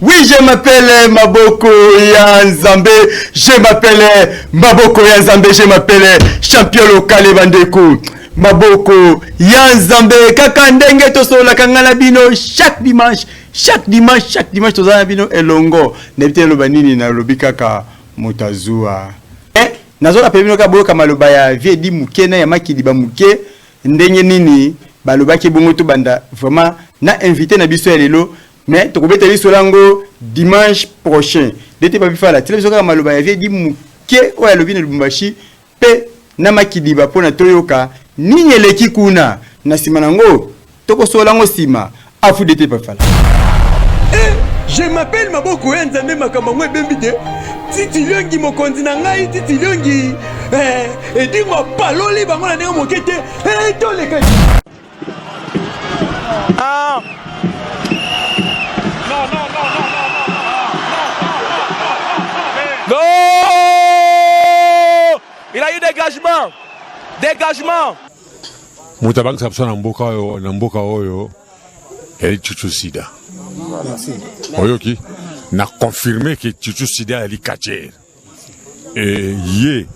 Oui, je m'appelle Maboko ya Nzambe, je m'appelle Maboko ya Nzambe, je m'appelle champion local bandeko. Maboko ya Nzambe kaka ndenge tosololaka nga na bino chaque dimanche, chaque dimanche, chaque dimanche tozala na bino elongo. Nayebi te naloba nini, nalobi kaka moto azwa. Eh, nazolapela bino kaka boyoka maloba ya vie di moke na ya makili ba moke ndenge nini balobaki bongo. Tobanda vraiment na invité na biso ya lelo, mais tokobeta biso yango dimanche prochain. Dete babifala tila biso kaka maloba ya vie di moke oyo alobi na Lubumbashi mpe na Makidiba mpona toyoka nini eleki kuna. Na nsima nango tokosola yango nsima afu dete bafala. Eh, je m'appelle Maboko ya Nzambe, makambo yango ebembi te. Titi Liongi, mokonzi na ngai Titi Liongi, eh, edingo apaloli bango na ndenge moke te. Eh, toleka. Ah. Non, non, non, non, non, non, non, non. Il a eu dégagement. Dégagement. Moto abangisa biso na mboka oyo, na mboka oyo ezali Chuchu Sida. Oyoki na confirme ke Chuchu Sida azali catcheur, ye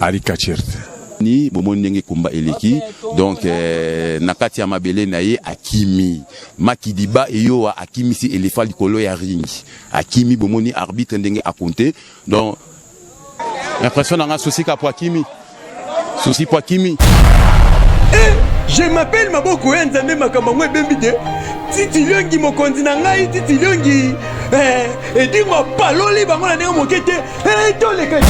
ali catcheur te. Ni bomoni ndenge kumba eleki. Donc na kati ya mabele na ye akimi Makidiba eyowa, akimisi éléphant likolo ya ring, akimi. Bomoni arbitre ndenge akonte. Donc impression na nga, souci po akimi, souci po akimi. Eh, je m'appelle Maboko ya Nzambe, makambo yango ebembi te. Titi Liongi, mokonzi na ngai Titi Liongi, eh, edingo apaloli bango na ndenge moke te. Eh, toleka.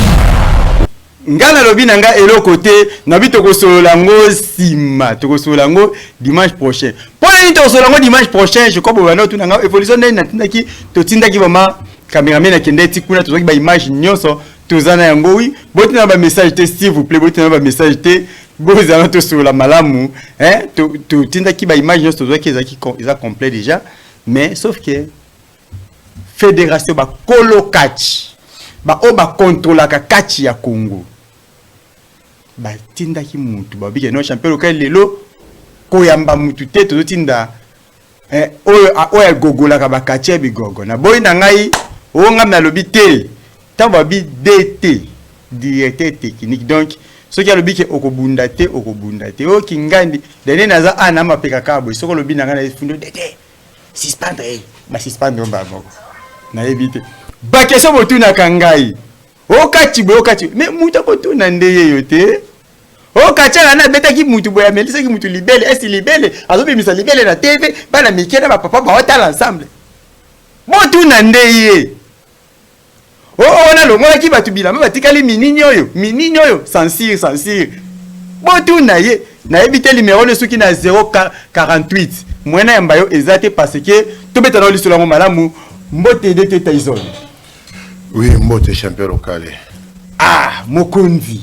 Nga nalobi na nga eloko te, nabi tokosolola yango nsima, tokosolola yango dimanche prochain. Mpo nini tokosolola yango dimanche prochain? Je crois bobanda otuna nga évolution ndenge natindaki, totindaki vraiment cameraman akende ti kuna, tozwaki baimage nyonso, toza na yango. Wi, botina bamessage te, s'il vous plaît, botina bamessage te, bozala tosolola malamu. Totindaki baimage nyonso tozwaki, ezalaki eza complet déjà, mais sauf que fédération, bakolo catch, baoyo bakontrolaka catch ya Congo, batindaki mutu, babiki no champion local lelo koyamba mutu te. Tozotinda oyo oyo agogolaka bakati ya bigogo na boyi na ngai oyo ngai nalobi te. Ntango babi DT, directeur technique, donc soki alobi ke okobunda te, okobunda te. Oyo kingandi dene naza a na mapeka kaka boye. Soki olobi na ngai na fundo DT suspendre ye, basuspendre yo mbala moko. Nayebi te baquestion botunaka ngai, okati boye, okati, mais mutu akotuna nde ye yo te. Okatiaka na abetaki mutu boye, amelisaki mutu libele, esi libele azobimisa libele na TV, bana mike na bapapa baotala ensemble. Botuna nde ye oyo wana alongolaki bato bilamba, batikali minini oyo, minini oyo, censure, censure. Botuna ye. Nayebi te numéro ne soki na 048 moyen na yamba yo eza te, parce que tobeta na lisolo yango malamu. Mbote DT Tyson. Oui, mbote champion local. Ah, mokonzi,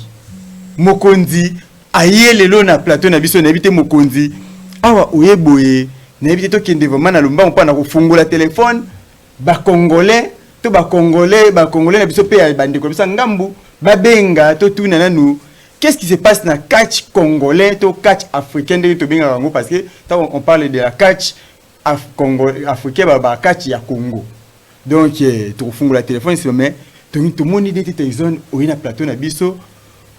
mokonzi aye lelo na plateau na biso. Nayebi te mokonzi awa oye boye, nayebi te tokende vraiment na lombango mpo na kofungola telefone bacongolais to bacongolais, bacongolais na biso mpe ya bandeko na biso ya ngambu babenga, totuna nanu qu'est-ce qui se passe na catch congolais to catch africain ndenge tobengaka yango, parce que ntango on parle de la catch Congo, africain, ba catch ya Congo. Donc tokofungola telefone nsima, mais tomoni DT Tyson oye na plateau na biso,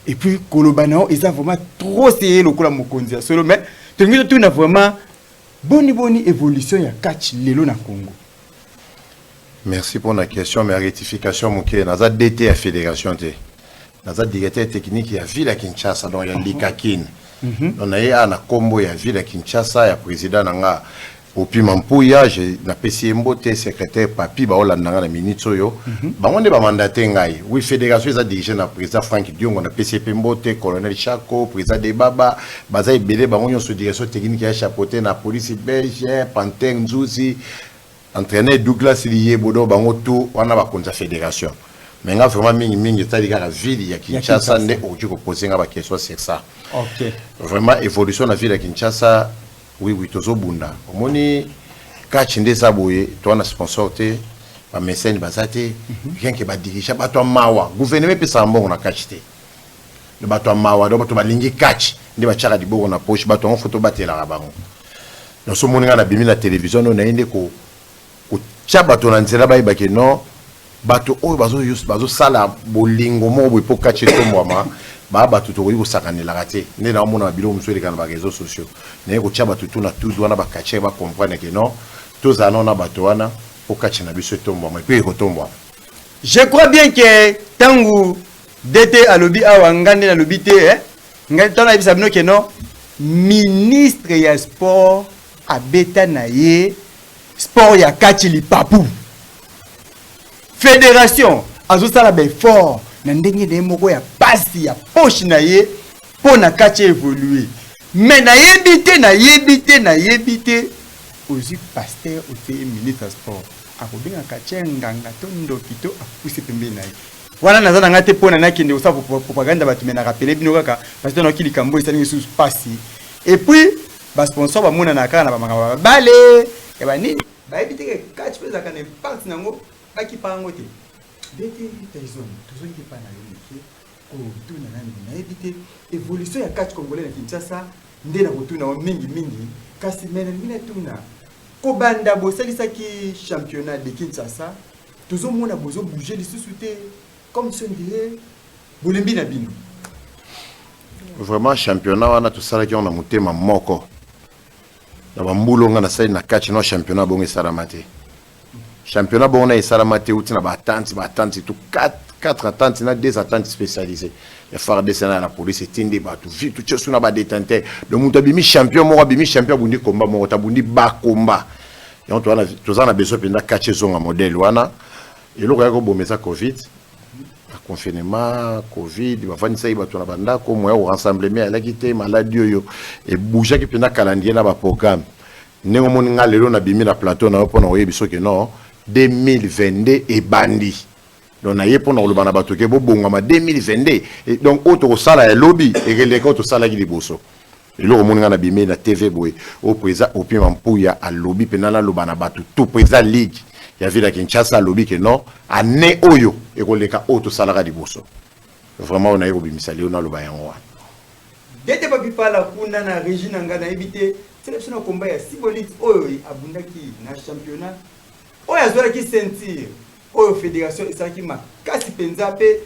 et puis koloba na yo eza vraiment trop seye lokola mokonzi ya solo. Mais tolingi totuna vraiment boni boni évolution ya catch lelo na Congo. Merci pour la question, mais rectification moke: naza DT ya fédération te, naza directeur technique ya ville ya Kinshasa, donc ya Likakin. Donc naye awa na nkombo ya ville ya Kinshasa, ya président na nga Opi Mampuya, napesi ye mbote, secrétaire Papi baolanda nga na minute oyo. Bango nde bamandate ngai. Oui, fédération eza dirigé na président Frank Diongo, napesi ye mpe mbote, colonel Chako, président Debaba, baza ebele bango nyonso. Direction technique ya chapeauté na police belge Pantin Nzuzi, entraîneur Douglas Liyebo. Donc bango tout wana bakonzi ya fédération, mais nga vraiment mingimingi etali kaka ville ya Kinshasa nde okoki kopose nga baquestion sur ça. Vraiment, évolution na ville ya Kinshasa, oui, tozobunda. Omoni catch nde eza boye, toza na sponsor te, bamécène baza te, rien que badirigeant, bato ya mawa. Gouvernement epesaka mbongo na catch te. Bato ya mawa, donc bato balingi catch nde batiaka liboko na poche. Bato yango fo tobatelaka bango. Donc so omoni ngai nabimi na télévision oyo, naye nde Tia bato na nzela bayeba ke non, bato oyo bazosala bolingo moko boye mpo catch etombwama, baa bato tokoki kosakanelaka te. Nde naomona babiloko mosusu eleka na baréseaux sociaux, naye kotia bato tu na tudu wana, bacatcheurs bacomprendre ke non, tozala nao na bato wana mpo catch na biso etombwama, et puis ekotombwama. Je crois bien que ntango DT alobi awa, nga nde nalobi te, eh? Ngai ntango nayebisa bino ke non, ministre ya sport abeta na ye sport ya catch lipapu, fédération azosala baeffort na ndenge na ye moko ya pasi ya poche na ye mpo na catch évolue. Mais nayebi te, nayebi te, nayebi te. Ozwi pasteur, otie ministre ya sport, akobenga catcheur nganga to ndoki to apusi pembeni na ye wana. Naza na ngai te mpo na nakende kosala propagande bato, me na rappeler bino kaka parce que nayoki likambo esalingi lisusu pasi. Et puis basponsor bamonana kaka na bamakambo ya babale ya banini, bayebi te ke catch mpe ezalaka na impact nango, bakipa yango te. DT Tyson, tozongi epai na yo moke kotuna nani, nayebi te évolution ya catch congolais na Kinshasa nde na kotuna yo mingimingi. Kasi me nalingi natuna, kobanda bosalisaki championnat de Kinshasa, tozomona bozobouge lisusu te, comme si on dirait bolembi na bino. Vraiment, championnat wana tosalaki yango na motema moko. Na bambula nga nasali na catch, no championnat bongo esalama te. Championnat bongo na esalama te. Uti na baatente, baatente tout 4 attentes na 2 attentes spécialisées ya FARDC na la police, etindi bato vi tutie su na badétenteurs. Donc moto abimi champion moko, abimi champion, abundi komba moko, tabundi bakomba yango. Toza na besoin mpenza catch ezonga modèle wana. Eloko ya koboma eza Covid, confinement, Covid bafandisaki bato na bandako, moya korassemblement alaki te. Maladi oyo ebougeaki mpenza calendrier na baprogramme. Ndenge omoni nga lelo nabimi na plateau na yo mpona koyebi soki non, 2022 ebandi. Donc naye mpona koloba na bato ke bobongama 2022. Donc oyo tokosala ya lobi ekeleka oyo tosalaki liboso. Eloko omoni nga nabimi na TV boye, oyo président Opima Mpuya alobi mpena naloba na bato tout, président ligue ya ville ya Kinshasa, alobi ke non, année oyo ekoleka oyo tosalaka liboso. Vraiment, oyo naye kobimisa lelo, naloba yango wana. DT Papifala kuna na régie na ngai, nayebi te, tiela biso na komba ya Sibolite oyo abundaki na championnat, oyo azwalaki ceinture, oyo fédération esalaki makasi mpenza mpe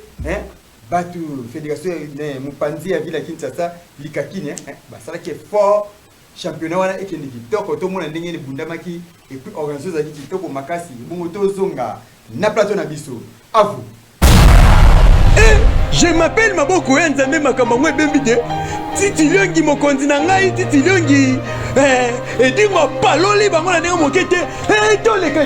bato fédération mopanzi ya ville ya Kinshasa likakini basalaki effort championnat wana ekende kitoko. Tomona ndenge ebundamaki et puis organisation ezalaki kitoko makasi. Bongo tozonga na plateau na biso, à vous. Je m'appelle Maboko ya Nzambe, makambo yango ebembi te. Titi Liongi, mokonzi na ngai, Titi Liongi, edingo apaloli bango na ndenge moke te. Toleka.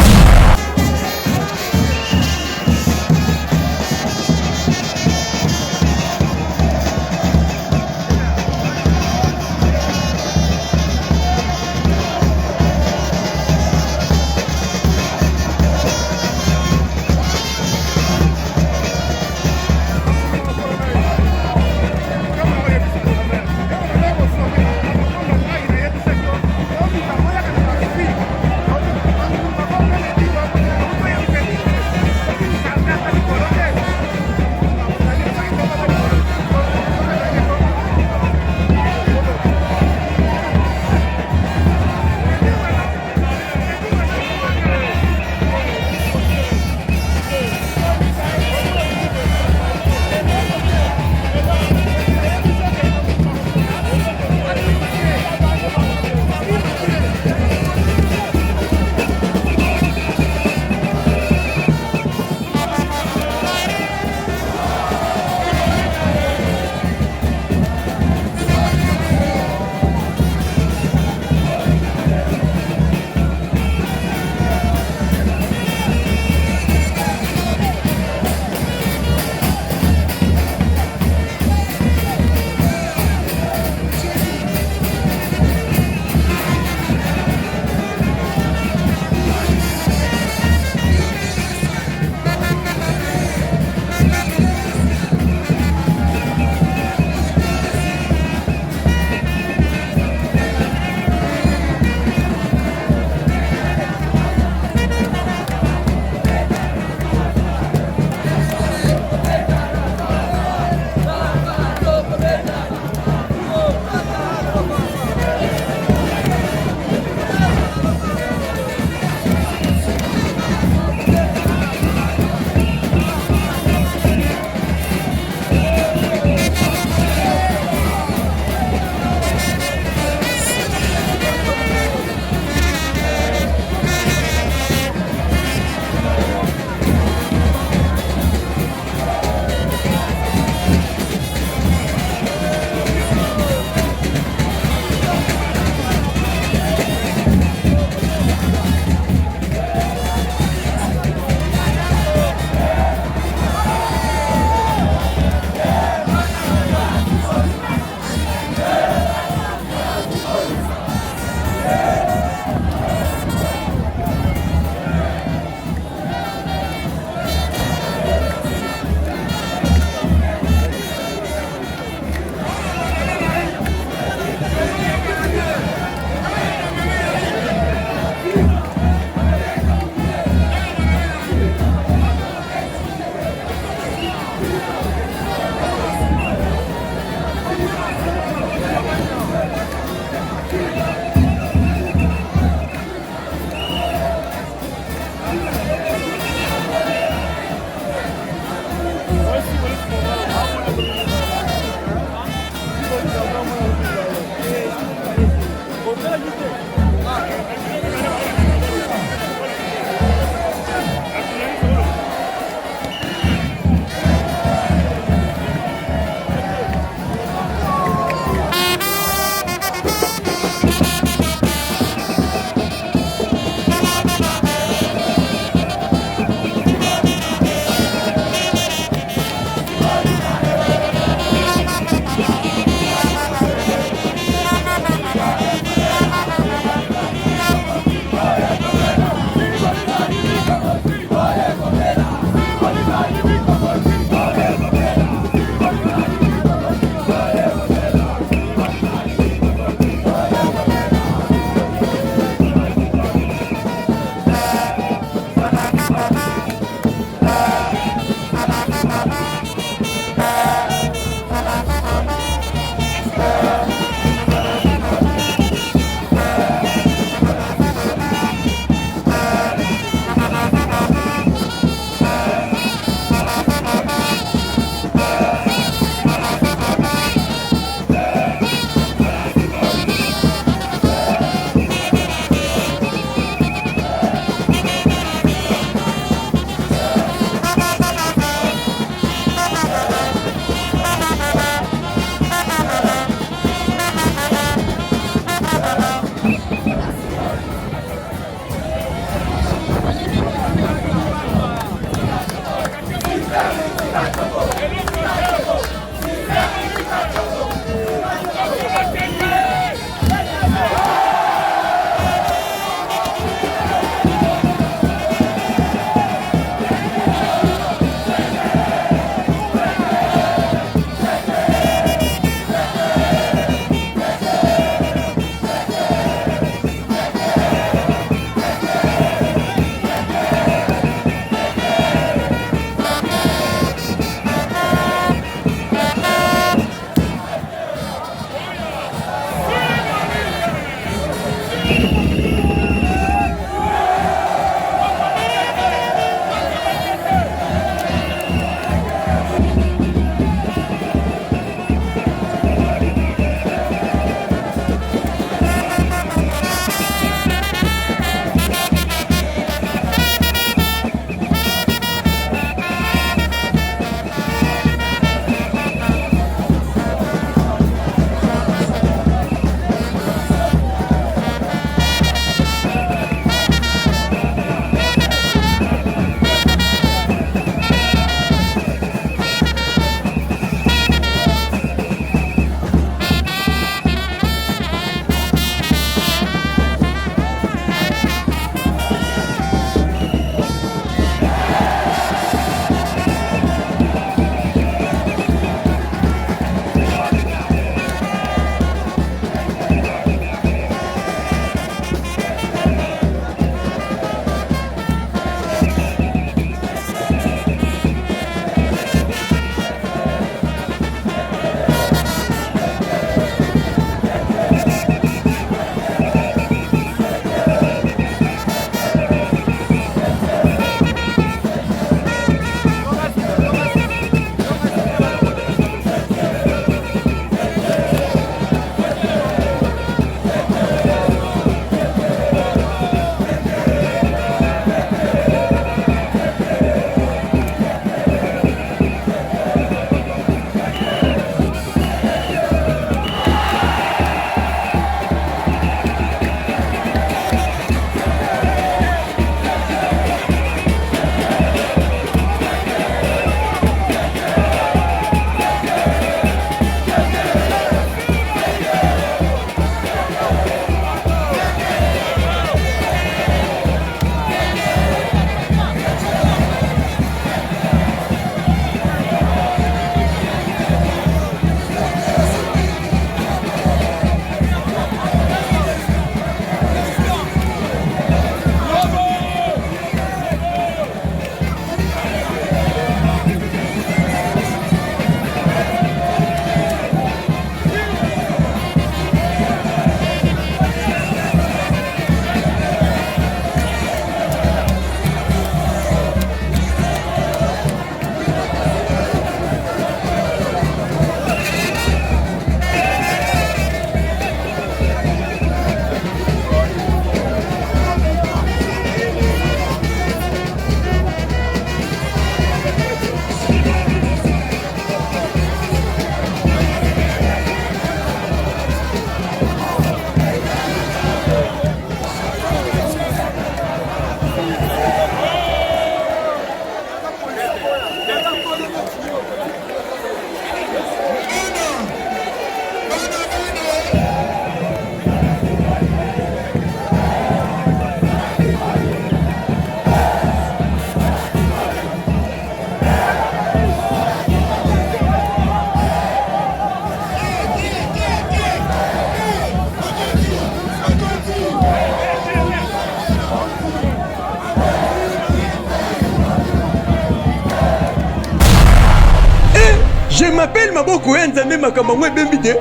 Je m'appelle Maboko ya Nzambe, makambo yango ebembi te.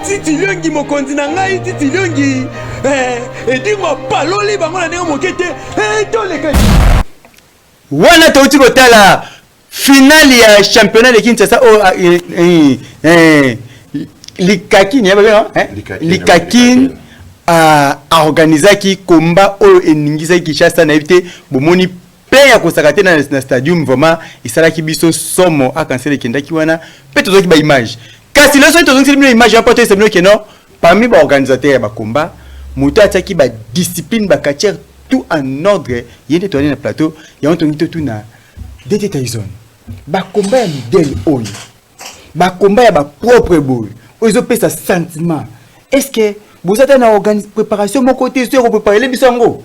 Titi Liongi mokonzi na ngai, Titi Liongi edingo apaloli bango na ndenge moke te. Toleka wana touti kotala finale ya championnat de Kinshasa oyo Likakin, Likakin aorganizaki combat oyo eningisaki Kinshasa. Nayebi te, bomoni plein ya kosaka te na stadium. Vraiment esalaki biso somo. Akansele ekendaki wana mpe tozwaki baimage. Kasi lelo soki tozongiseli bino image wana mpo toyesa bino ke non, parmi baorganisateur ya bacombat, moto atiaki badiscipline, bacatcheurs tout en ordre, ye nde toyani na plateau. Yango tongi totuna DT Tyson, bacombat ya midele oyo, bacombat ya bapropre boye oyo ezopesa sentiment, est ce que boza ta na préparation moko te so ya kopréparele biso yango?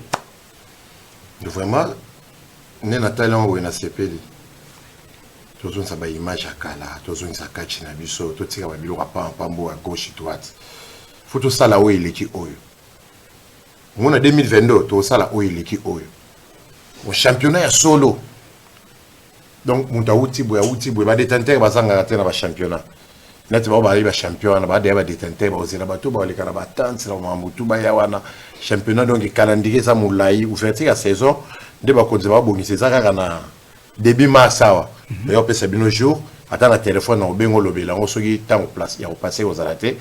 Vraiment, nde natali yango boye, nasepeli. Tozongisa baimage ya kala, tozongisa kati na biso, totika babiloko ya pampambo ya gauche droite. Faut tosala oyo eleki oyo. Ngo na 2022 tosala oyo eleki oyo, championnat ya solo. Donc moto awuti boye, awuti boye, badétenteur bazangaka te na bachampionnat. Neti bao bazali bachampion wana, badeya badétenteur, bakozela bato baleka na batante na bamakambo tu baya wana championnat. Donc calendrier eza molai. Ouverture ya saison nde bakonzi babongisa, eza kaka na début mars awa. Baya kopesa bino jour, ata na telefone na kobenga, olobela yango. Soki ntango place ya kopase kozala te,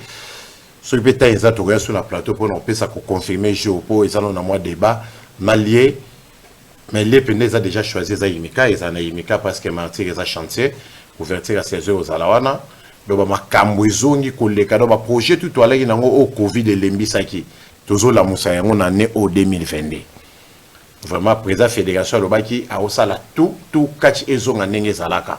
soki mpe ntango eza, tokoya so na plateau mpona kopesa koconfirme jour, mpo eza nano na mwa débat na lieu. Mais lieu mpenza eza déjà choisi, eza Imika, ezala na Imika, parce que Martyr eza chantier. Ouverture ya saison ozala wana. Donc bamakambo ezongi koleka. Donc baprojet tout toalaki nango oyo Covid elembisaki, tozolamusa yango na année oyo 2022. Vraiment, président fédération alobaki aosala tout tout kati ezonga ndenge ezalaka.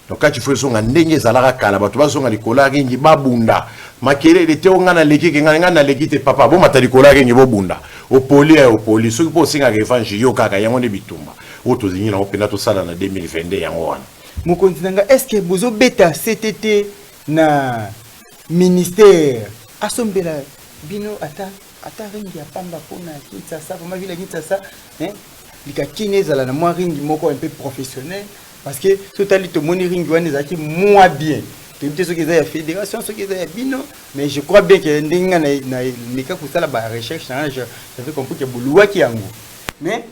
Donc kati faut ezonga ndenge ezalaka kala, bato bazonga likolo ya ringi, babunda, makelele te. O ngai naleki ke ngai naleki te. Papa, bomata likolo ya ringi, bobunda. Opoli ya opoli, soki mpo osengaka revanche, yo kaka yango nde bitumba oyo tozingi nango mpenza tosala na 2022, yango wana. Mokonzi na nga, est ce que bozobeta ctt na ministère asombela bino ata ringi ya pamba mpona Kinshasa, vraiment ville ya Kinshasa, hein? Likakini ezala na mwa ringi moko un peu professionnel, parce que so tali tomoni ringi wana ezalaki mwa bien. Toyebi te soki eza ya fédération, soki eza ya bino, mais je crois bien ke ndenge nga na meka kosala barecherche na nga, j'avais compris ke boluwaki yango. Mais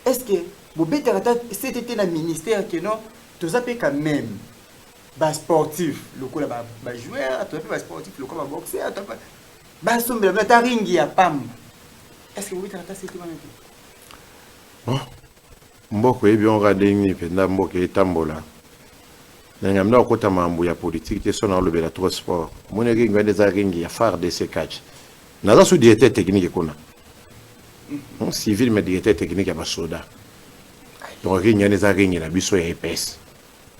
est ce que bobetaka ata ctt na ministère ke non, toza mpe quand même basportif lokola bajoueur, toza mpe basportif lokola baboxeur, basombela bino ata ringi ya pamba? Est ce que bobetaka ata ctt wana te? Bon, mboka oyebi yango kaka ndenge nini mpenza mboka etambola. Ndenge mina kokota mambo ya politike te, so naolobela trop sport. Omoni ringi wana eza ringi ya FARDC catch. Naza su directeur technique kuna, civil, mais directeur technique ya basoda. Donc ringi wana eza ringi na biso ya EPS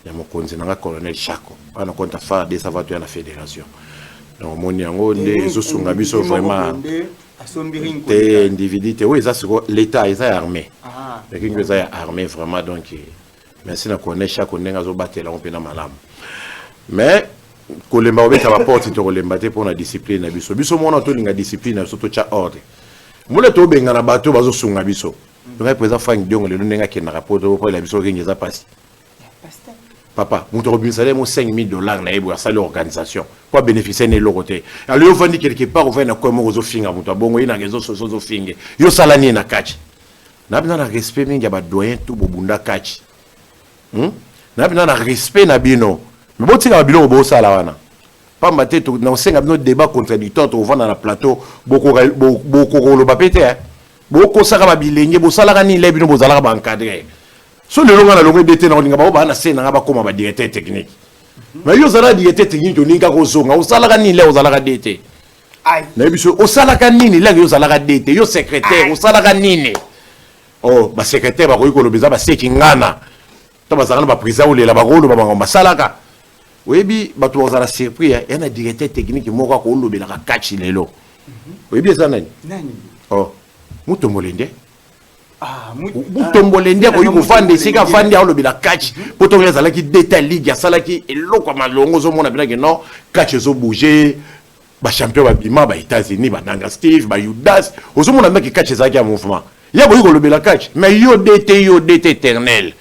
ya mokonzi na nga colonel Chako wana, compte FARDC ava toya na fédération. Donc omoni yango nde ezosunga biso vraiment. Te, individu te. Oyo eza siko l'état, eza ya armée, ringi eza ya armée vraiment. Donc merci na colonel Chako ndenge azobatela yango mpena malamu. Mais kolemba kobeta baporte, tokolemba te mpona discipline na biso. Biso mona tolinga discipline na biso, totya ordre mole, tobengana bato bazosunga biso. Ngai président Frank Diongo, lelo ndenge akendaka po tokolela biso ringi, eza mpasi. Papa, moto akobimisa ye mo 5000 $ na ye boye, asali organisation po abénéficie na eloko te. Alors yo ovandi quelque part, ovandi na coin moko, ozofinga moto abongo ye na réseau sociaux, ozofinge. Yo osala nini na kati? Na bino na respect mingi ya badoyen tu bobunda kati, Na bino na respect na bino, me botikaka biloko bosala wana pamba te. Na kosenga bino débat contradictoire, tokovanda na plateau, bokokoloba mpe te. Bokosaka babilenge, bosalaka nini le bino bozalaka baencadre? So lelo nga nalongo ede te, na kolinga bango baa na se nanga bakóma badirecteur technique. Mais yo ozalaka directeur technique, olingi kaka ozonga. Osalaka nini le ozalaka DT? Nayebi so osalaka nini lenge yo ozalaka DT, yo secrétaire osalaka nini? Oh, basecrétaire bakoki koloba, eza baseki ngana to bazalaka na baprésident olela, bakoloba bango basalaka. Oyebi, bato bakozala surpris ya na directeur technique moko akolobelaka kati lelo. Oyebi eza nani? Oh, Mutombole nde. Mutombole nde akoki kovanda esika avandi, aolobela catch, mpo ntongo azalaki deta ligue, asalaki eloko ya malongo. Ozomona mpenake non, catch ezobouge, bachampion babima ba États-Unis, bananga Steve, bayudas. Ozomona ndaki catch ezalaki ya mouvement, ye akoki kolobela catch. Mais yo DT, yo DT éternel,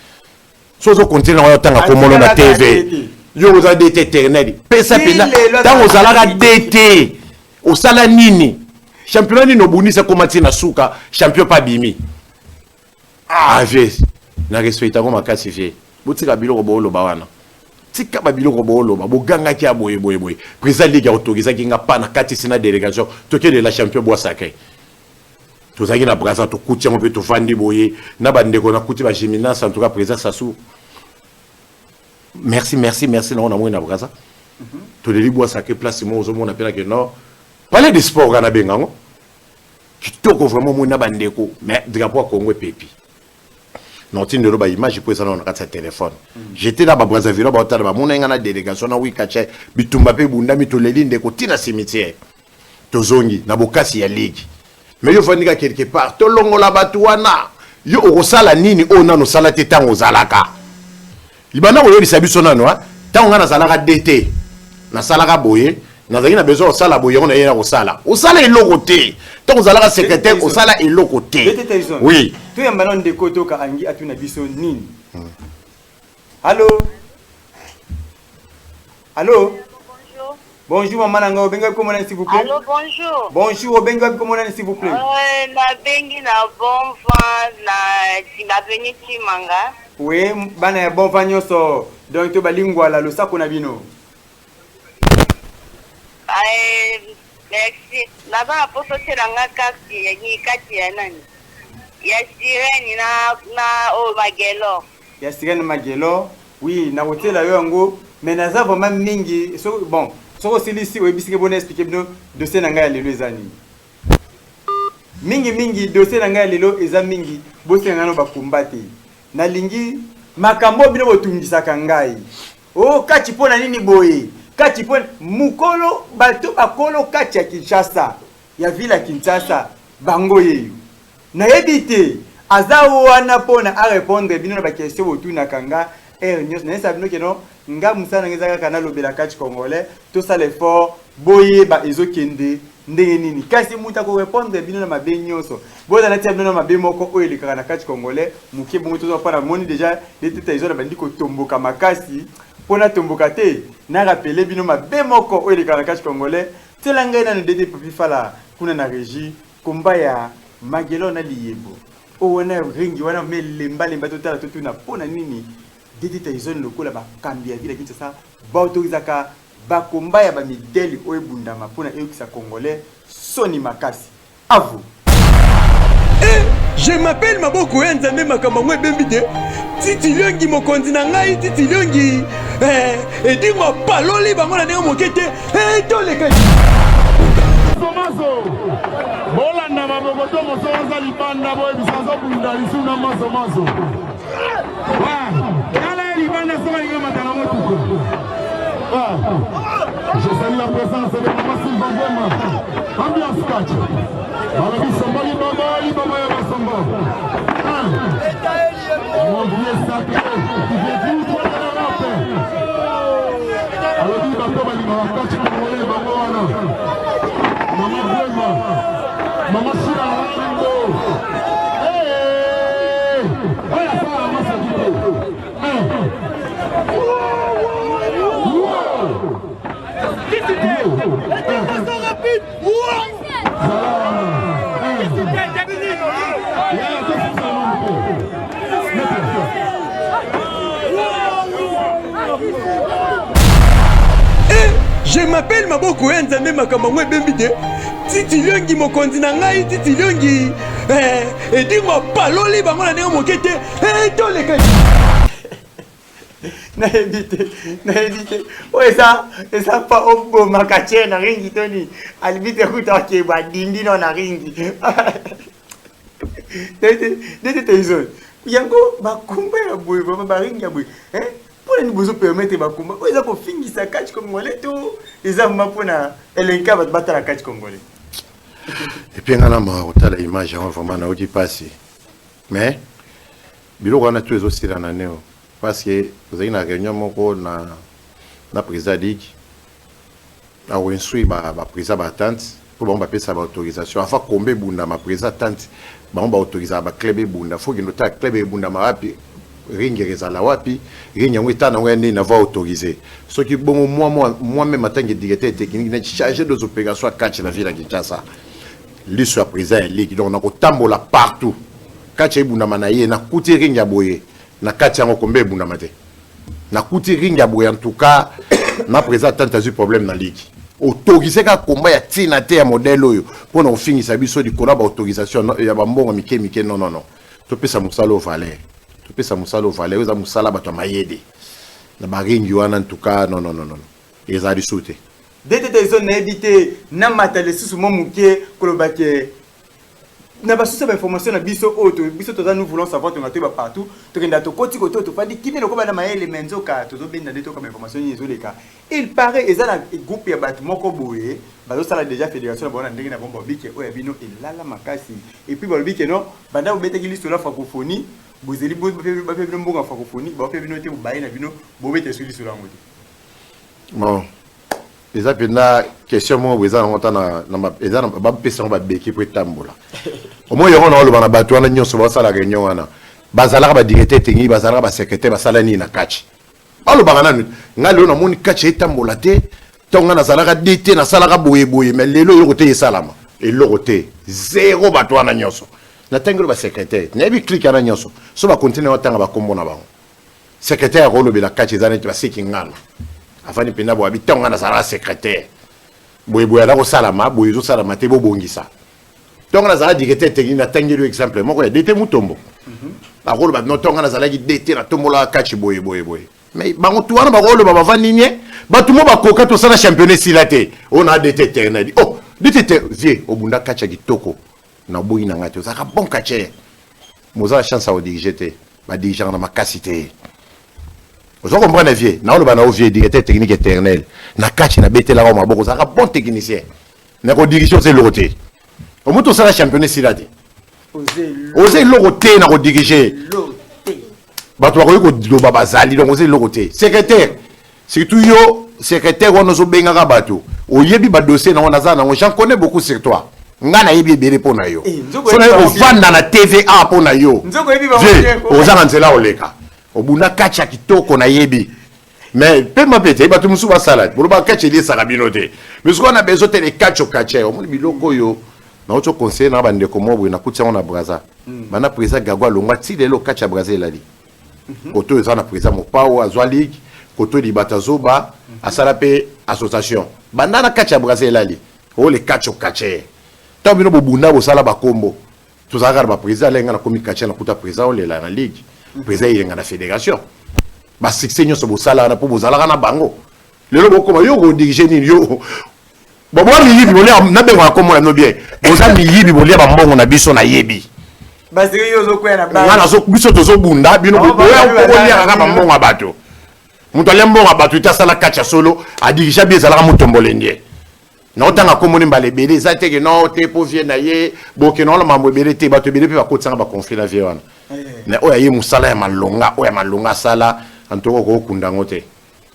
so ozokontinue nango, otanga komono na TV. Yo oza DT éternel, pesa mpenza. Ntango ozalaka DT, osala nini? Championnat nini obundisa? Koma ti na suka, champion mpe abimi. Ah vieux, na respecte yango makasi. Vieux, botika biloko booloba wana, tika babiloko booloba. Bogangaki ya boye boye boye. Président ligue autorisaki nga pa na katisi na délégation, tokelela champion bois sacré. Tozalaki na Braza, tokuti yango mpe tovandi boye na bandeko, nakuti bagéminance. En tout cas, président Sassou, merci, merci, merci. Nango namoni na Braza, toleli bois sacré, place moko ozomona mpe nake non, palais de sport kana benga yango kitoko vraiment. Omoni na bandeko, mais drapeau ya Congo epepi na otindelo baimage mpo eza nano na kati ya telefone. J'étais na baBrazzaville, baotala, bamona nga na délégation na wikache. Bitumba mpe ebundami, toleli ndeko ntina cimetière, tozongi na bokasi ya ligue. Mais yo ofandika quelque part, tolongola bato wana. Yo okosala nini oyo nano osala te ntango ozalaka libanda? Koyebisa biso nano ntango ngai nazalaka DT, nasalaka boye, nazalaki na besoin kosala boye, yango naye na kosala. Osala eloko te. Ntango ozalaka secrétaire, osala eloko te. Oui. Toyamba nano ndeko toka angi atuna biso nini. Allo, allo, bonjour mama na ngai, obengi kombo nani, s'il vous plaît? Allô, bonjour. Bonjour, obengi wapi, kombo nani, s'il vous plaît? Nabengi na Bon Vent, na avenue Chimanga. Oui, bana ya Bon Vent nyonso, donc to balingwala, losako na bino. Merci. Naza na poso otiela nga kati ya kati ya nani? Ya sirène na oyo Magelo. Ya sirène Magelo, oui, nakotiela yo yango, mais naza vraiment mingi so, bon, soki osilisi oyebisiki bona expliquer bino dossier na ngai ya lelo eza nini. Mingimingi dossier na ngai ya lelo eza mingi, bosenga nano bakumba te. Nalingi makambo bino botungisaka ngai o kati mpo na nini boye, kati mpo mokolo bato bakolo kati ya Kinshasa, ya ville ya Kinshasa, bango yeyo nayebi te. Aza wana mpona arépondre bino na baquestion botunaka nga heure nyonso. Nayesa bino keno nga mosala nanga eza kaka nalobela catch congolais, tosala effort, boyeba ezokende ndenge nini. Kasi moto akorépondre bino na mabe nyonso, bozala natia bino na mabe moko oyo elekaka na catch congolais moke bongo. Tozwa mpo namoni déjà deteta ezo na bandi kotomboka makasi. Mpo natomboka te, narappeler bino mabe moko oyo elekaka na catch congolais. Tiela ngai nano dede Papi Fala kuna na régie, komba ya Magelo na Liyebo oyo wana, ringi wana me lembalemba. Totala, totuna mpo na nini DT Tyson lokola bakambi ya ville ya Kinshasa baautorisaka bakomba ya bamidele oyo ebundama mpona eyokisa Congolais soni makasi. À vous. Eh, je m'appelle Maboko ya Nzambe, makambo yango ebembi te. Titi Liongi, mokonzi na ngai Titi Liongi, eh, edingo apaloli bango na ndenge moke te. Eh, toleka. Maso bolanda maboko to moso aza libanda, boyebisa azobunda lisu na maso maso tala ye libanda soki alingi amata na motuka. Je salue la présence de Mama Sylvain Gwema. Ambiance catch. Balobi sombo libombo libombo ya basombo. Mon vieux sacré qui vient tout droit de l'Europe. Alobi bato balingaka catch congolais bango wana. Mama Gwema. Mama Sila Rambo. Hey! Oyo asala masaki te. Eh, je m'appelle Maboko ya Nzambe, makambo yango ebembi te. Titi Liongi, mokonzi na ngai Titi Liongi, eh, edingo apaloli bango na ndenge moke te. Eh, toleka. Nayebi te, nayebi te oyo eza mpa obomaka tie na ringi to nini. Alibi te kuta akeba adindi no na ringi nete Tyson. Yango bakomba ya boye vraiment, baringi ya boye mpona nini bozopermettre bakomba oyo eza kofingisa catch congolais to eza ma mpona elenka bato batala catch congolais? Et puis nga na maka kotala image yango, vraiment nayoki mpasi. Mais biloko wana to ezosila na neo, parce que tozalaki na réunion moko na président ligue, akoinstruire baprésident baentente mpo bango bapesa baautorisation afa kombe ebundama. Président tante, bango baautorisaka baclub ebunda. Faut kende otala club ebundama wapi. Ring ezala wapi? Ring yango eta nango ya ndenge na voie autorisée. Soki bongo moi moi moi-même en tant que directeur technique na chargé des opérations catch na ville ya Kinshasa. Liso ya président ya ligue, donc nakotambola partout. Catch ebundama na ye, nakuti ring ya boye na kati yango kombe ebundama te. Nakuti ring ya boye, en tout cas na président tante azwi problème na ligue. Autorise kaka komba ya ntina te ya modèle oyo mpona kofingisa biso likolo ya baautorisation ya bambongo mike mike. Non, non, non, topesa mosala oyo valeur, topesa mosala oyo valeur. Oyo eza mosala bato ya mayele na baringi wana. En tout cas, non, non, non, non, ezala lisusu te. DT Tyson, nayebi te, namata lisusu mwa moke koloba ke na basusu ya bainformation na biso oyo biso toza, nous voulons savoir. Tonga toyeba partout, tokenda, tokoti kote oyo, tofandi kimia lokola na mayele, me nzoka tozobenda nde tokama information nini ezoleka. Il paraît eza na groupe ya bato moko boye bazosala déjà fédération na bango na ndenge na bango. Balobi ke oyo ya bino elala makasi, et puis balobi ke non, banda bobetaki lisolo ya francophonie, bozeli bape bino mbongo ya francophonie, baope bino te, bobaye na bino bobeta esu lisolo yango te. Bon, eza mpenza question moko boye, eza nango ta eza bapesa yango babeki po etambola. Omoi yango na oloba na bato wana nyonso basala réunion wana, bazalaka badirecteur technique, bazalaka basecrétaire, basala nini na kati? Balobaka nanu. Ngai lelo namoni kati etambola te. Ntango ngai nazalaka DT, nasalaka boyeboye, mais lelo eloko te esalama, eloko te, zéro. Bato wana nyonso natangeli basecrétaire, nayebi clique wana nyonso. So bakontinue otanga bakombo na bango, secrétaire akolobela kati eza neti baseki ngana afandi mpenza boye. Abi ntango ngai nazalaka secrétaire, boyeboye aza kosalama, boye ezosalama te, bobongisa. Ntongo nazala directeur technique, natangeli yo exemple moko ya DT Mutombo, bakoloba no ntongo nazalaki DT, natombolaka kati boye boye boye. Mais bango tu wana bakoloba bavandi nie, bato mo bakoka tosala championnat esila te. Oyo na DT éternel, oh DT vie obunda kati ya kitoko, naboyi na ngai te, ozalaka bon catcheur, moza na chance ya kodirige te, badirigeaka na makasi te. Oza comprendre, vie naoloba na yo, vie directeur technique éternel na kati, nabetelaka maboko, ozalaka bon technicien, na kodirige oza eloko te. Omo tosala championnat esila te, oza eloko te na kodirige. Bato bakoki koloba bazali, donc oza eloko te. Secrétaire, surtout yo secrétaire wana ozobengaka bato, oyebi badossier nango, naza nango, j'en connais beaucoup sur toi. Nga nayebi ebele mpo na yo. So naye kovanda na TVA mpo na yo, oza na nzela oleka, obunda kati ya kitoko, nayebi. Mais pema mpe te, bato mosusu basala boloba kati eliesaka bino te. Mais soki wana bezo te, lekati okati omoni biloko oyo nauti oconseille na bandeko moko boye, nakuti yango na Braza. Banda président Gago alongwa ti lelo, kati ya Braza elali. Koto oyo eza na président Mopao azwa ligue, koto libata zoba asala mpe association. Banda na kati ya Braza elali oyo le kati okatie. Ntango bino bobunda bosala bakombo, tozalaka na baprésident. Alenga nakomi katia, nakuta président olela na ligue, président eyenga na fédération. Basuccès nyonso bosala wana mpo bozalaka na bango. Lelo bokoma yo kodirige nini? Yo boboa miyibi, bolia, nabengaka kombo na bino bien, boza miyibi, bolia bambongo na biso, nayebi. Nga biso tozobunda, bino boya kaka bambongo ya bato. Moto alia mbongo ya bato ete asala kati ya solo, adirige bi ezalaka motombole ndie. Naotanga kombo ni mbala ebele, eza te ke no te po vie na ye bokende wana mambo ebele te. Bato ebele mpe bakotisanga baconflit na vie wana. Mais oyo aye mosala ya malonga, oyo ya malonga asala antoka, okokunda yango te,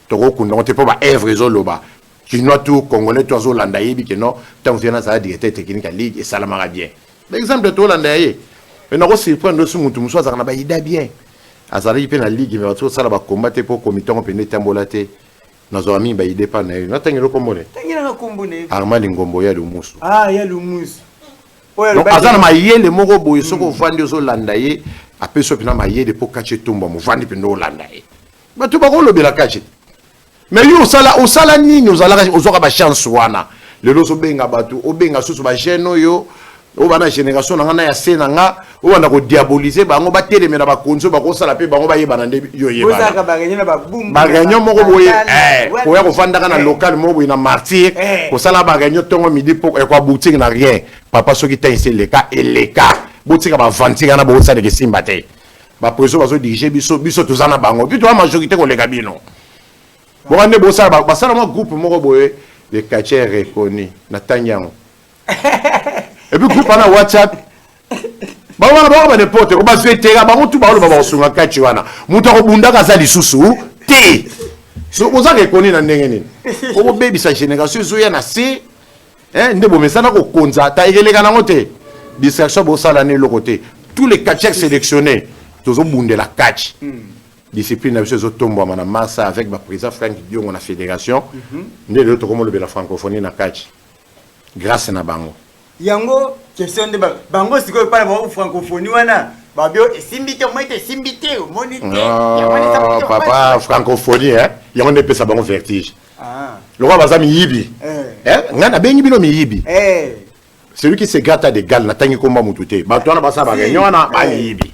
tokokunda yango te, mpo baœuvre ezoloba. Kinois tout, Congolais tout azolanda, yebi ke non, ntango vie nazala directeur technique ya ligue, esalamaka bien. Exemple tolanda ya ye. Mais nakosurprendre osi motu mosusu azalaka na baida bien, azalaki mpe na ligue, mais bato kosala bakomba te mpo komite yango mpende etambola te. Nazwaka mingi baide mpa na ye. Natangeli kombo ne Armand Lingombo ya Lumusu. Ah, ya Lumusu. Donc aza na mayele moko boye. Soki ovandi ozolanda ye, apesi yo mpena mayele mpo kati etumba. Movandi mpenza olanda ye, bato bakolobela kati. Mais yo osala, osala nini? Ozalaka ozwaka bachance wana, lelo ozobenga bato, obenga susu bajeune oyo, oyo bana génération na nga na ya se na nga, oyo banda kodiabolize bango, batelemela bakonzi oyo bakosala mpe bango bayebana nde yo oyebana. Baréunion moko boye, koya kovandaka na local moko boye na Martyr, kosala baréunion ntongo midi po ekoaboutir na rien. Papa, soki ntango esi eleka, eleka. Botika baventure wana, bokosaleka esimba te. Bapreso bazodirige biso, biso toza na bango, puis toza majorité koleka bino. Boka nde bosala, basala mwa groupe moko boye, le quartier reconnu, natangi yango. Et puis groupe wana WhatsApp, bango wana bango banepote ko bazwi etera, bango tu baoloba bakosunga kati wana. Moto akobundaka aza lisusu te. So oza reconnu na ndenge nini? Okobebisa génération ezoya na se nde bomesana kokonza ta, ekeleka nango te. Distraction bosala na eloko te. Tous les quartiers sélectionnés. Tozobundela catch. Discipline na biso ezotombwama na massa avec baprésident Frank Diongo na fédération. Nde lelo tokomolobela francophonie na catch grâce na bango. Yango question nde bango sikoyo epai na bango francophonie wana babi oyo esimbi te, omoni te, esimbi te, omoni te. Yango wana eza Ah, te, papa, francophonie, eh? Yango nde epesa bango vertige. Ah. Lokola baza miyibi. Eh. Eh, ngai nabengi bino miyibi. Eh. Celui qui se gratte a des gales. Natangi komba mutu te. Bato wana basala baréunion wana, Eh. bayibi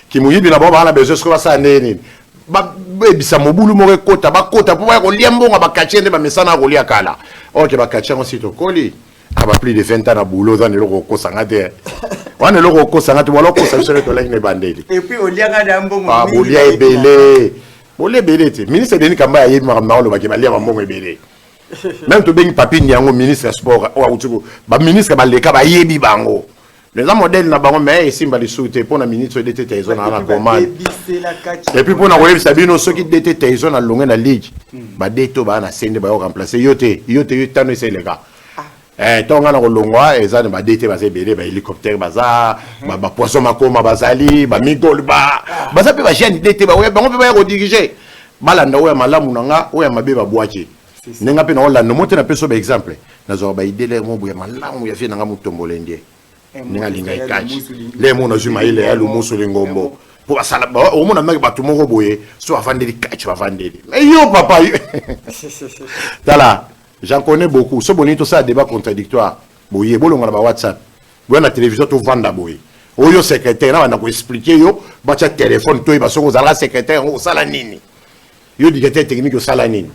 kimoyibi na bango. Baa na besoin soki basala ndenge nini, babebisa mobulu moko, ekota, bakota mpo baya kolia mbongo. Bakatie nde bamesana ya kolia kala. Ok, bakatie yango si tokoli aba plus de 20 ans na boulot. Oza na eloko okosanga te wana, eloko okosanga te wala okosa biso nde tolaki na ebandeli. Et puis oliaka na mbongo Ah, mingi. bolia ebele, bolia ebele te. Ministre Denis Kamba ayebi makambo na olobaki, balia bambongo ebele. Même tobengi Papi Niango, ministre ya sport oyo auti baministre baleka, bayebi bango. Mais eza modèle na bango, mais esimba lisusu te mpo na ministre DT Tyson na na commande. Babebisela kati. Et puis mpo na koyebisa bino, soki DT Tyson alonge na ligue, baDT oyo baa na se nde bayo remplace yo te, yo te, yo tano esa eleka. Eh, ntongo nga na kolongwa, eza na baDT baza ebele, bahélicoptère baza, bapoisson makoma bazali, bamigol ba baza mpe, bajeune DT baoya, bango mpe baya kodirige, balanda oyo ya malamu na nga, oyo ya mabe babwaki. Ndenge mpe naolanda mo te, napesa baexemple, nazwaka baidele mo boye ya malamu ya vie na nga, motombole ndie ndenge alinga ekaci le mo nazwi mayele ya lumusu lingombo mpo basala omona maki bato moko boye so bavandeli kaci bavandeli. Mais yo papa tala, j'en connais beaucoup. So bolingi tosala débat contradictoire boye, bolonga na ba WhatsApp, boya na télévision, tovanda boye. Oyo secrétaire na banda koexpliquer yo, batya telefone, toyeba soki ozalaka secrétaire yango osala nini, yo directeur technique osala nini.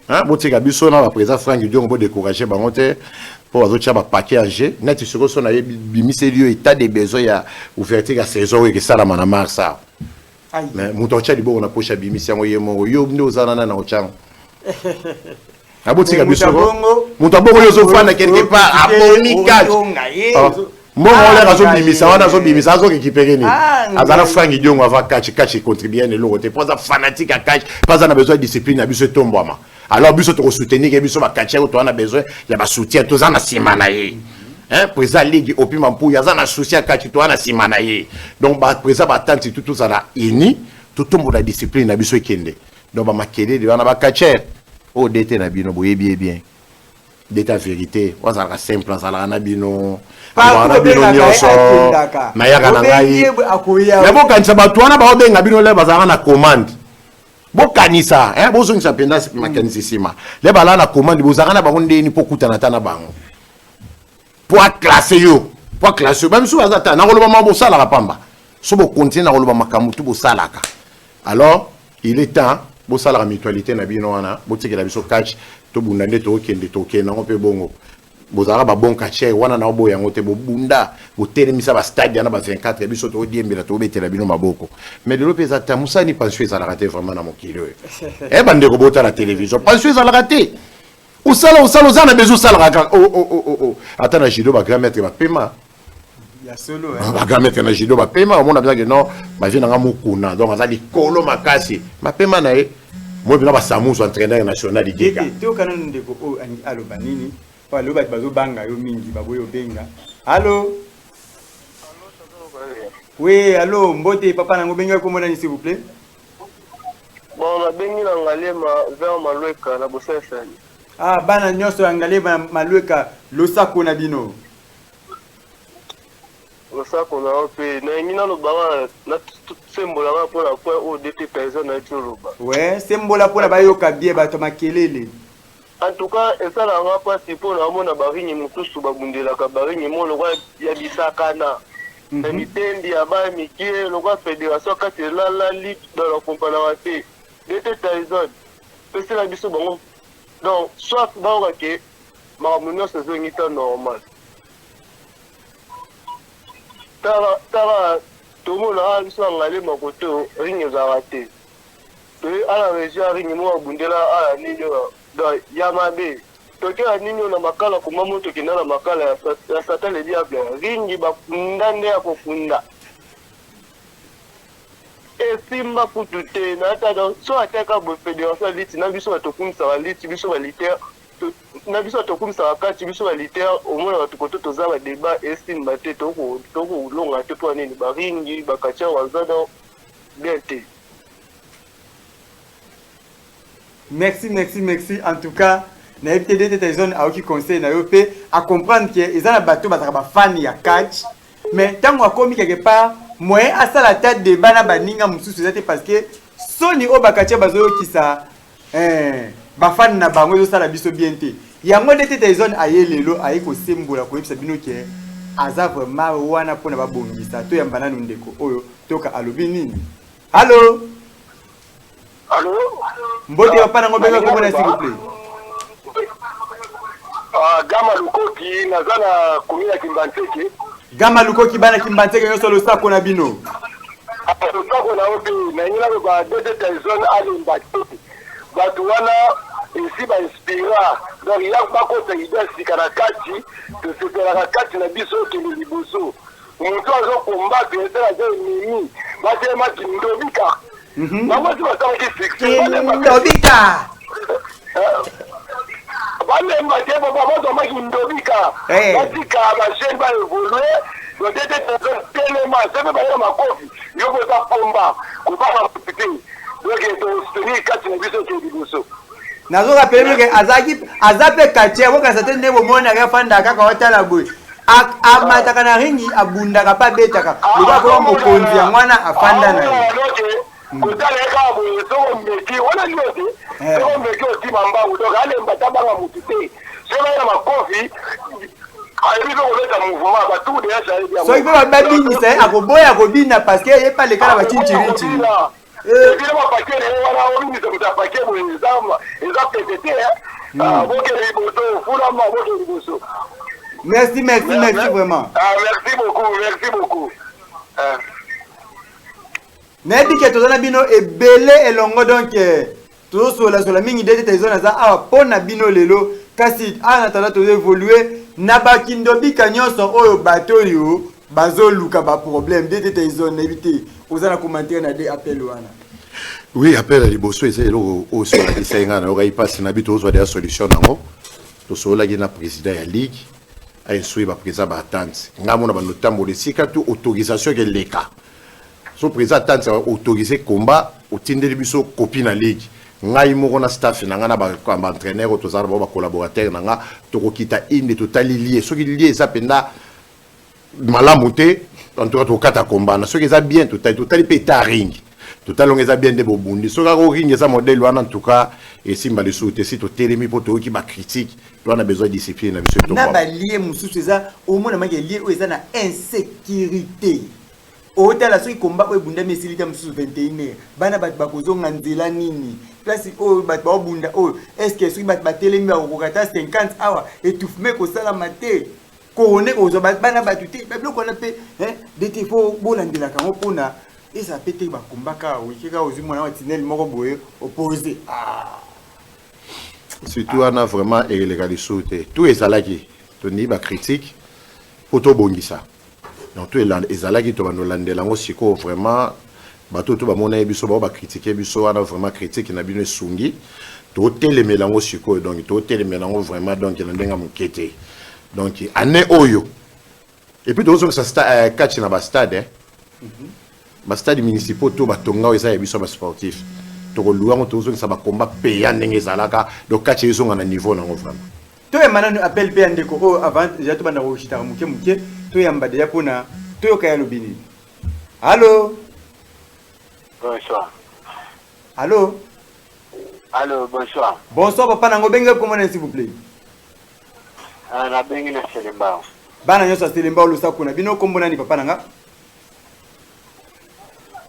Hein, botika biso na baprésident Frank Diongo, bodécourage bango te mpo bazotia bapaquet en jeu. Neti sikoyo so nayebi bimiseli yo état de besoin ya ouverture ya saison oyo ekesalama na mars awa. Aïe. Mais moto aotya liboko na poche, abimisi yango ye moko. Yo nde oza nana na otyango abotika Mais biso. moto abongo- Moto abongo oyo ozofanda quelque part, abomi kati. Ozonga ye, Ah, mbongo Ah, wana azobimisa wana, ngai. azobimisa, azorécupérer nini? Ah, Azala ngai. Frank Diongo ava catch, catch econtribue na eloko te mpo aza fanatique ya catch, mpo aza na besoin ya discipline na biso etombwama. Alors biso tokosoutenir ke biso bacatcheurs oyo toza na besoin ya basoutien, toza na nsima na ye. Hein, président ligue Opima Mpuya aza na souci ya catch, toza na nsima na ye. Donc baprésident batanti tu tozala uni, totombola discipline na biso ekende. Donc bamakelele wana, bacatcheurs oyo DT na bino boyebi ye bien, DT vérité oyo azalaka simple, azalaka na bino, azalaka na bino obengaka ye, nyonso. akendaka. Nayaka na Obengi ngai. ye, akoya. Me bokanisa bato wana baobenga bino le bazalaka na commande. Bokanisa, hein, bozongisa mpenza makanisi nsima. Le balaa na commande, bozalaka na bango ndeni mpo okutana ata na bango po aclasse yo, po aclasse yo. Bamisusu baza ta nakoloba ma bosalaka pamba. So bokontinue nakoloba makambo tu bosalaka. Alors il est temps bosalaka mutualité na bino wana, botikela biso catch, tobunda nde tokende, tokende yango mpe bongo. Bozalaka babon catcheur wana na oboya yango te. Bobunda, botelemisa bastade yana ba 24, biso todiembela, tobetela bino maboko. Mais lelo mpe eza ta mosani, pension ezalaka te vraiment na mokili oyo. E bandeko, botala télévision, pension ezalaka te. Osala, osala, oza na besoin, osalaka kaka. Oh, oh, oh, oh, oh. Ata na judo bagrand maître bapema. Ya solo, eh. Bagrand maître na judo bapema. Omona mpeza non, bavie nanga mokuna, donc aza likolo makasi, mapema na ye moi mpena basamusu entraîneur national igeka. Ete toyoka nanu ndeko oyo aloba nini, po alobi bato bazobanga yo mingi, baboyi obenga. Allo, oui, allo, mbote papa nango, obengi kombo nani, s'il vous plaît? Bon, nabengi na Ngaliema vers Malweka na Bosesani. Ah, bana nyonso ya Ngaliema na Malweka, losako na bino. Losako na yo mpe. Nalingi nalobaka, nasembolaka mpona point oyo DT Tyson nayeti oloba. We sembola mpona bayoka bien, bato ya makelele. En tout cas, esalaka mpasi mpo na omona baringi mosusu babundelaka baringi mo lokwa ya bisakana ya mitendi ya baya mike, lokwa fédération kati elalali dans la kompanaka te. DT Tyson, pesela biso bango. Donc soit bayoka ke makambo nyonso ezongi ta normal. Tala, tala, tomona awa biso ya Ngaliema kote oyo ring ezalaka te. Toye ala région ya ring moko abundela ala nini oyo, donc ya mabe toke ya nini oyo na Makala koma mo tokenda na Makala ya Satan le diable, ringi bakunda nde ya kokunda esimba kutu te. Nata donc so atiaka boye fédération ya liti na biso bato okumisaka liti, biso balitaire. Na biso tokumisaka kati biso baliter, omona bato koto toza badébat esimba te, tokolonga te. Mpo nini? Baringi bakatia baza donc bien te. Merci, merci, merci. En tout cas, nayebi te, DT Tyson aoki conseil na yo mpe acomprendre ke eza na bato bazalaka bafani ya catch, mais ntango akomi quelque part, moyen asala ata débat na baninga mosusu eza te, parce que soni oyo bakatia bazoyokisa bafani na bango ezosala biso bien te. Yango nde DT Tyson aye lelo, aye kosembola, koyebisa bino ke aza vraiment wana mpona babongisa. Toyamba nanu ndeko oyo, toka alobi nini. Allo? Allo? Mbote papa nango, benga komona, s'il vous plaît. Ah, Gama Lukoki, naza na commune ya Kimbanseke. Gama Lukoki, bana Kimbanseke nyonso, losako na bino. Losako na yo mpe. Nalingi naloba, DT Tyson alemba te. Bato wana esi bainspira, donc ya bakota idée ya sika na kati. Tosepelaka kati na biso okende liboso. Moto azokombatre ete aza ennemi, batelemaki ndobika bango esi basalaki succès. Ndobika. Balemba te, bazwamaki ndobika. Batika bajeune baévolue. DT telema, soki bayela makofi yo boza pomba kobanga motu te. Donc tosoutenir kati na biso, okende liboso. Nazorappeler bino ke azalaki, aza mpe quartier. Bokasa te nde bomonaka afandaka kaka otala boye. Amataka na ringi, abundaka mpe abetaka lokola koma mokonzi. Yango wana afanda na ye. Kotala ye kaka boye, soki omeki wana nio te, soki omeki otima mbangu. Donc alemba, tabanga motu te. Soki aye na makofi, ayebi mpe kobeta mouvement batour de hanche, ayebi yango. Soki mpe babinisa ye, akoboya kobina, parce que ye mpe aleka na bacintirinci. Ebino bapaquet na ye wana, obimisa moto apaquet boye, eza pete te. Bokende liboso, fulama, bokende liboso. Merci, merci, merci vraiment. Ah, merci beaucoup, merci beaucoup. Ah. Nayebi ke toza na bino ebele elongo, donc tozosolasola mingi. DT Tyson aza awa mpo na bino lelo. Kasi awa na tala, tozoévolue na bakindobika nyonso oyo bato oyo bazoluka baproblème. DT Tyson, nayebi te, oza na commentaire na de appel wana? Oui, appel ya liboso eza eloko oyo solakisa ye ngai, nayokaki mpasi na bi. Tozwa deya solution nango. Tosololaki na président ya ligue, ainstruire baprésident baatente. Ngai mona bando tambola esika tu autorisation ekeleka. So président atante autorise combat, otindeli biso copie na ligue. Ngai moko na staff na ngai na baentraîneur oyo tozala na bango, bacollaborateur na nga, tokokita inde, totali lieu. Soki lieu eza mpenza malamu te, en tout cas tokata combat na. Soki eza bien, totali, totali mpe eta ring, totali ongo eza bien nde bobundi. Soki kaka ring eza modèle wana, en tout cas esimba lisusu te. Si totelemi mpo toyoki bacritique, to wana besoin discipline na biso. Na balieu mosusu eza omona maki lieu oyo eza na insécurité. Otala soki komba oyo ebundami esili te, mosusu 21 heure, bana bato bakozonga nzela nini? Place oyo bato baobunda oyo, est-ce soki bato batelemi bakokoka ata 50 awa? Étouffement ekosalama te, corona kozwa bana bato te. Babiloko wana mpe DT, faut bolandelaka yango mpona ezala mpe te. Bakombaka wike kaka, ozwi mwana wa tinele moko boye, opose. Surtout wana vraiment eleka lisusu te. Tout ezalaki tondii bacritique mpo tobongisa. Donc tout ezalaki, tobanda olandela yango sikoyo. Vraiment bato to bamona ye biso bao bacritique biso wana, vraiment critique na bino esungi, totelemela yango sikoyo. Donc totelemela yango vraiment, donc na ndenge ya moke te. Donc année oyo, et puis tozongisa catch na bastade, bastade municipaux to batonga oyo eza ya biso ya basportif, tokoluwa yango, tozongisa bakomba peya ndenge ezalaka. Donc catch ezonga na niveau nango vraiment. Toyamba nanu appel mpe ya ndeko oyo avant déjà tobanda koshitaka moke moke. Toyamba déjà mpona toyoka ya lobi nini. Allo? Bonsoir. Allo? Allo, bonsoir. Bonsoir papa nango, benga komona, s'il vous plaît. Ah, nabengi na Selembao. Bana nyonso ya Selembao, losako na bino. Kombo nani, papa nanga?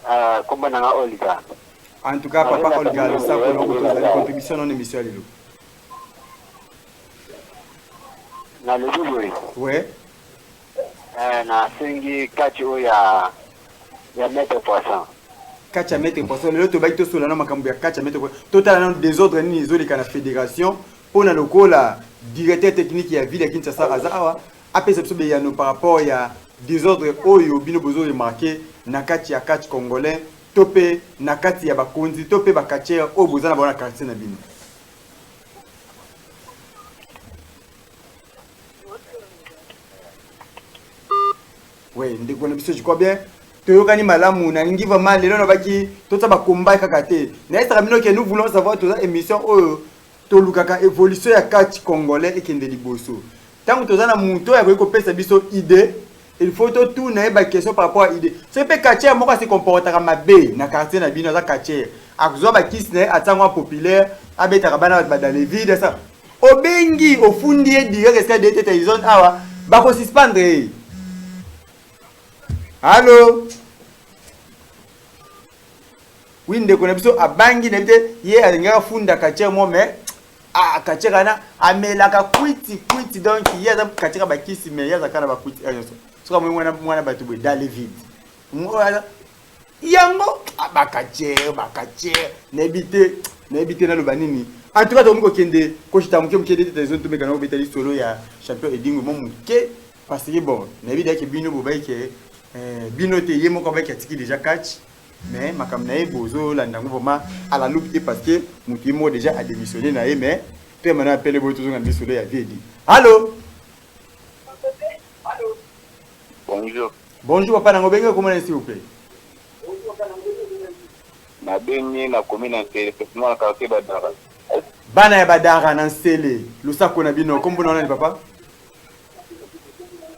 Ah, kombo nanga Olga. En tout cas papa Olga, losako na tozali contribution na émission ya lelo. Nalobi boye. Ouais. Nasengi kati oyo ya maître Poisson. Kati ya maître Poisson, lelo tobaki tosola na makambo ya kati ya maître Poisson. Totala nano désordre nini ezoleka na fédération, mpona lokola directeur technique ya ville ya Kinshasa aza awa, apesa biso beyano par rapport ya désordre oyo bino bozo remarquer na kati ya catch congolais, to mpe na kati ya bakonzi to mpe bacatcheur oyo boza na bango na quartier na bino. Ouais, ndeko na biso, je crois bien toyokani malamu. Nalingi vraiment lelo nabaki totia bakomba kaka te. Nayesaka bino ke nous voulons savoir, toza émission oyo tolukaka évolution ya catch congolais ekende liboso. Ntango toza na moto oyo akoki kopesa biso idée, il faut totuna ye baquestion par rapport à idée. Soki mpe quartier moko ase comportaka mabe na quartier na bino, aza quartier, akozwa bakisi na ye, atiango populaire, abetaka bana bato badale vide asa, obengi, ofundi ye direct esika de tete zone awa, bakosuspendre ye. Allo, oui, ndeko na biso abangi na ye te. Ye alingaka funda quartier mo, mais ah, quartier kana amelaka kwiti kwiti, donc ye aza quartier bakisi, mais ye azalaka na bakwiti nyonso. Soki amoi mwana mwana bato boye dans le vide yango baquartier baquartier, nayebi te, nayebi te naloba nini. En tout cas, tokomi kokende koshita moke moke te. Télévision tomekana kobeta lisolo ya champion Edingwe mo moke, parce que bon, nayebi dayeke bino bobai ke bino te, ye moko abayaki atiki déjà catch, mais makambo na ye bozolanda yango vraiment à la loupe te, parce que moto ye moko déjà adémissionné na ye. Mais mpe mana apele boye, tozonga na lisolo ya viedi. Allo? Bonjour. Bonjour papa, nango obenge komona, s'il vous plaît? Nabengi, nakomi na Nsele, précisément na quartier Badara. Bana ya Badara na Nsele, losako na bino. Kombo na wana ni papa?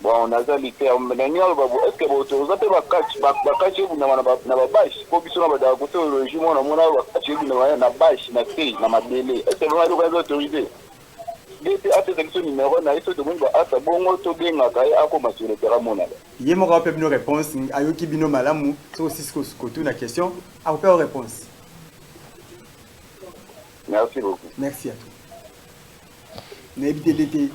Bon, naza lite ndenge aloba bo, est ce que boautoriser mpe bacatch ebundama na babâche? Mpo biso na Badara kote logi mona mona bacatch ebundama na bâche na se na mabele. Est ce que vraiment eloko eza autorisé te? Apesa biso numéro na ye, so tomoni baasa bongo tobengaka ye, akoma sur le terrain monaka. Ye moko ape bino réponse, ayoki bino malamu. Soki osisi kotuna question, akopea yo réponse. Merci beaucoup. Merci à toi. Nayebi te te.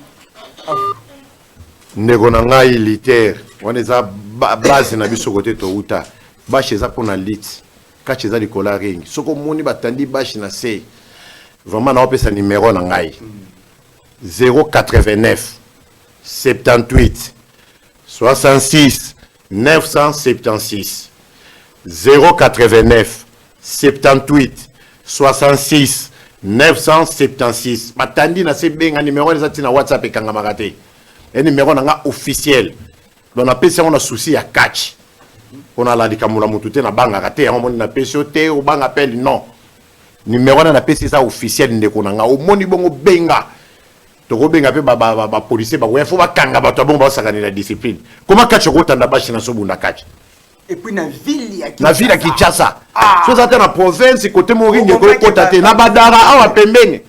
Ndeko na ngai liter wana eza base na biso kote touta. Bâche eza mpona lutte, catch eza likolo ya ring. Soki omoni batandi bâche na se, vraiment naopesa numéro na ngai: 089 78 66 976, 089 78 66 976. Batandi na se, benga numéro wana, eza ntina WhatsApp, ekangamaka te. E numéro na nga officiel, donc napesi yango na souci ya catch, mpo nala likambo na motu te, nabangaka te. Yango moni napesi yo te, obanga appel non. Numéro wana napesi eza officiel. Ndeko na nga, omoni bongo, benga, tokobenga mpe bapolicier bakoya. Fo bakanga bato ya bongo, baosakanela discipline. Koma catch okotanda bâche na sobunda catch? Et puis na ville ya Na ville ya Kinshasa. So oza te na province kote moringi, ekokota te na Badara awa pembeni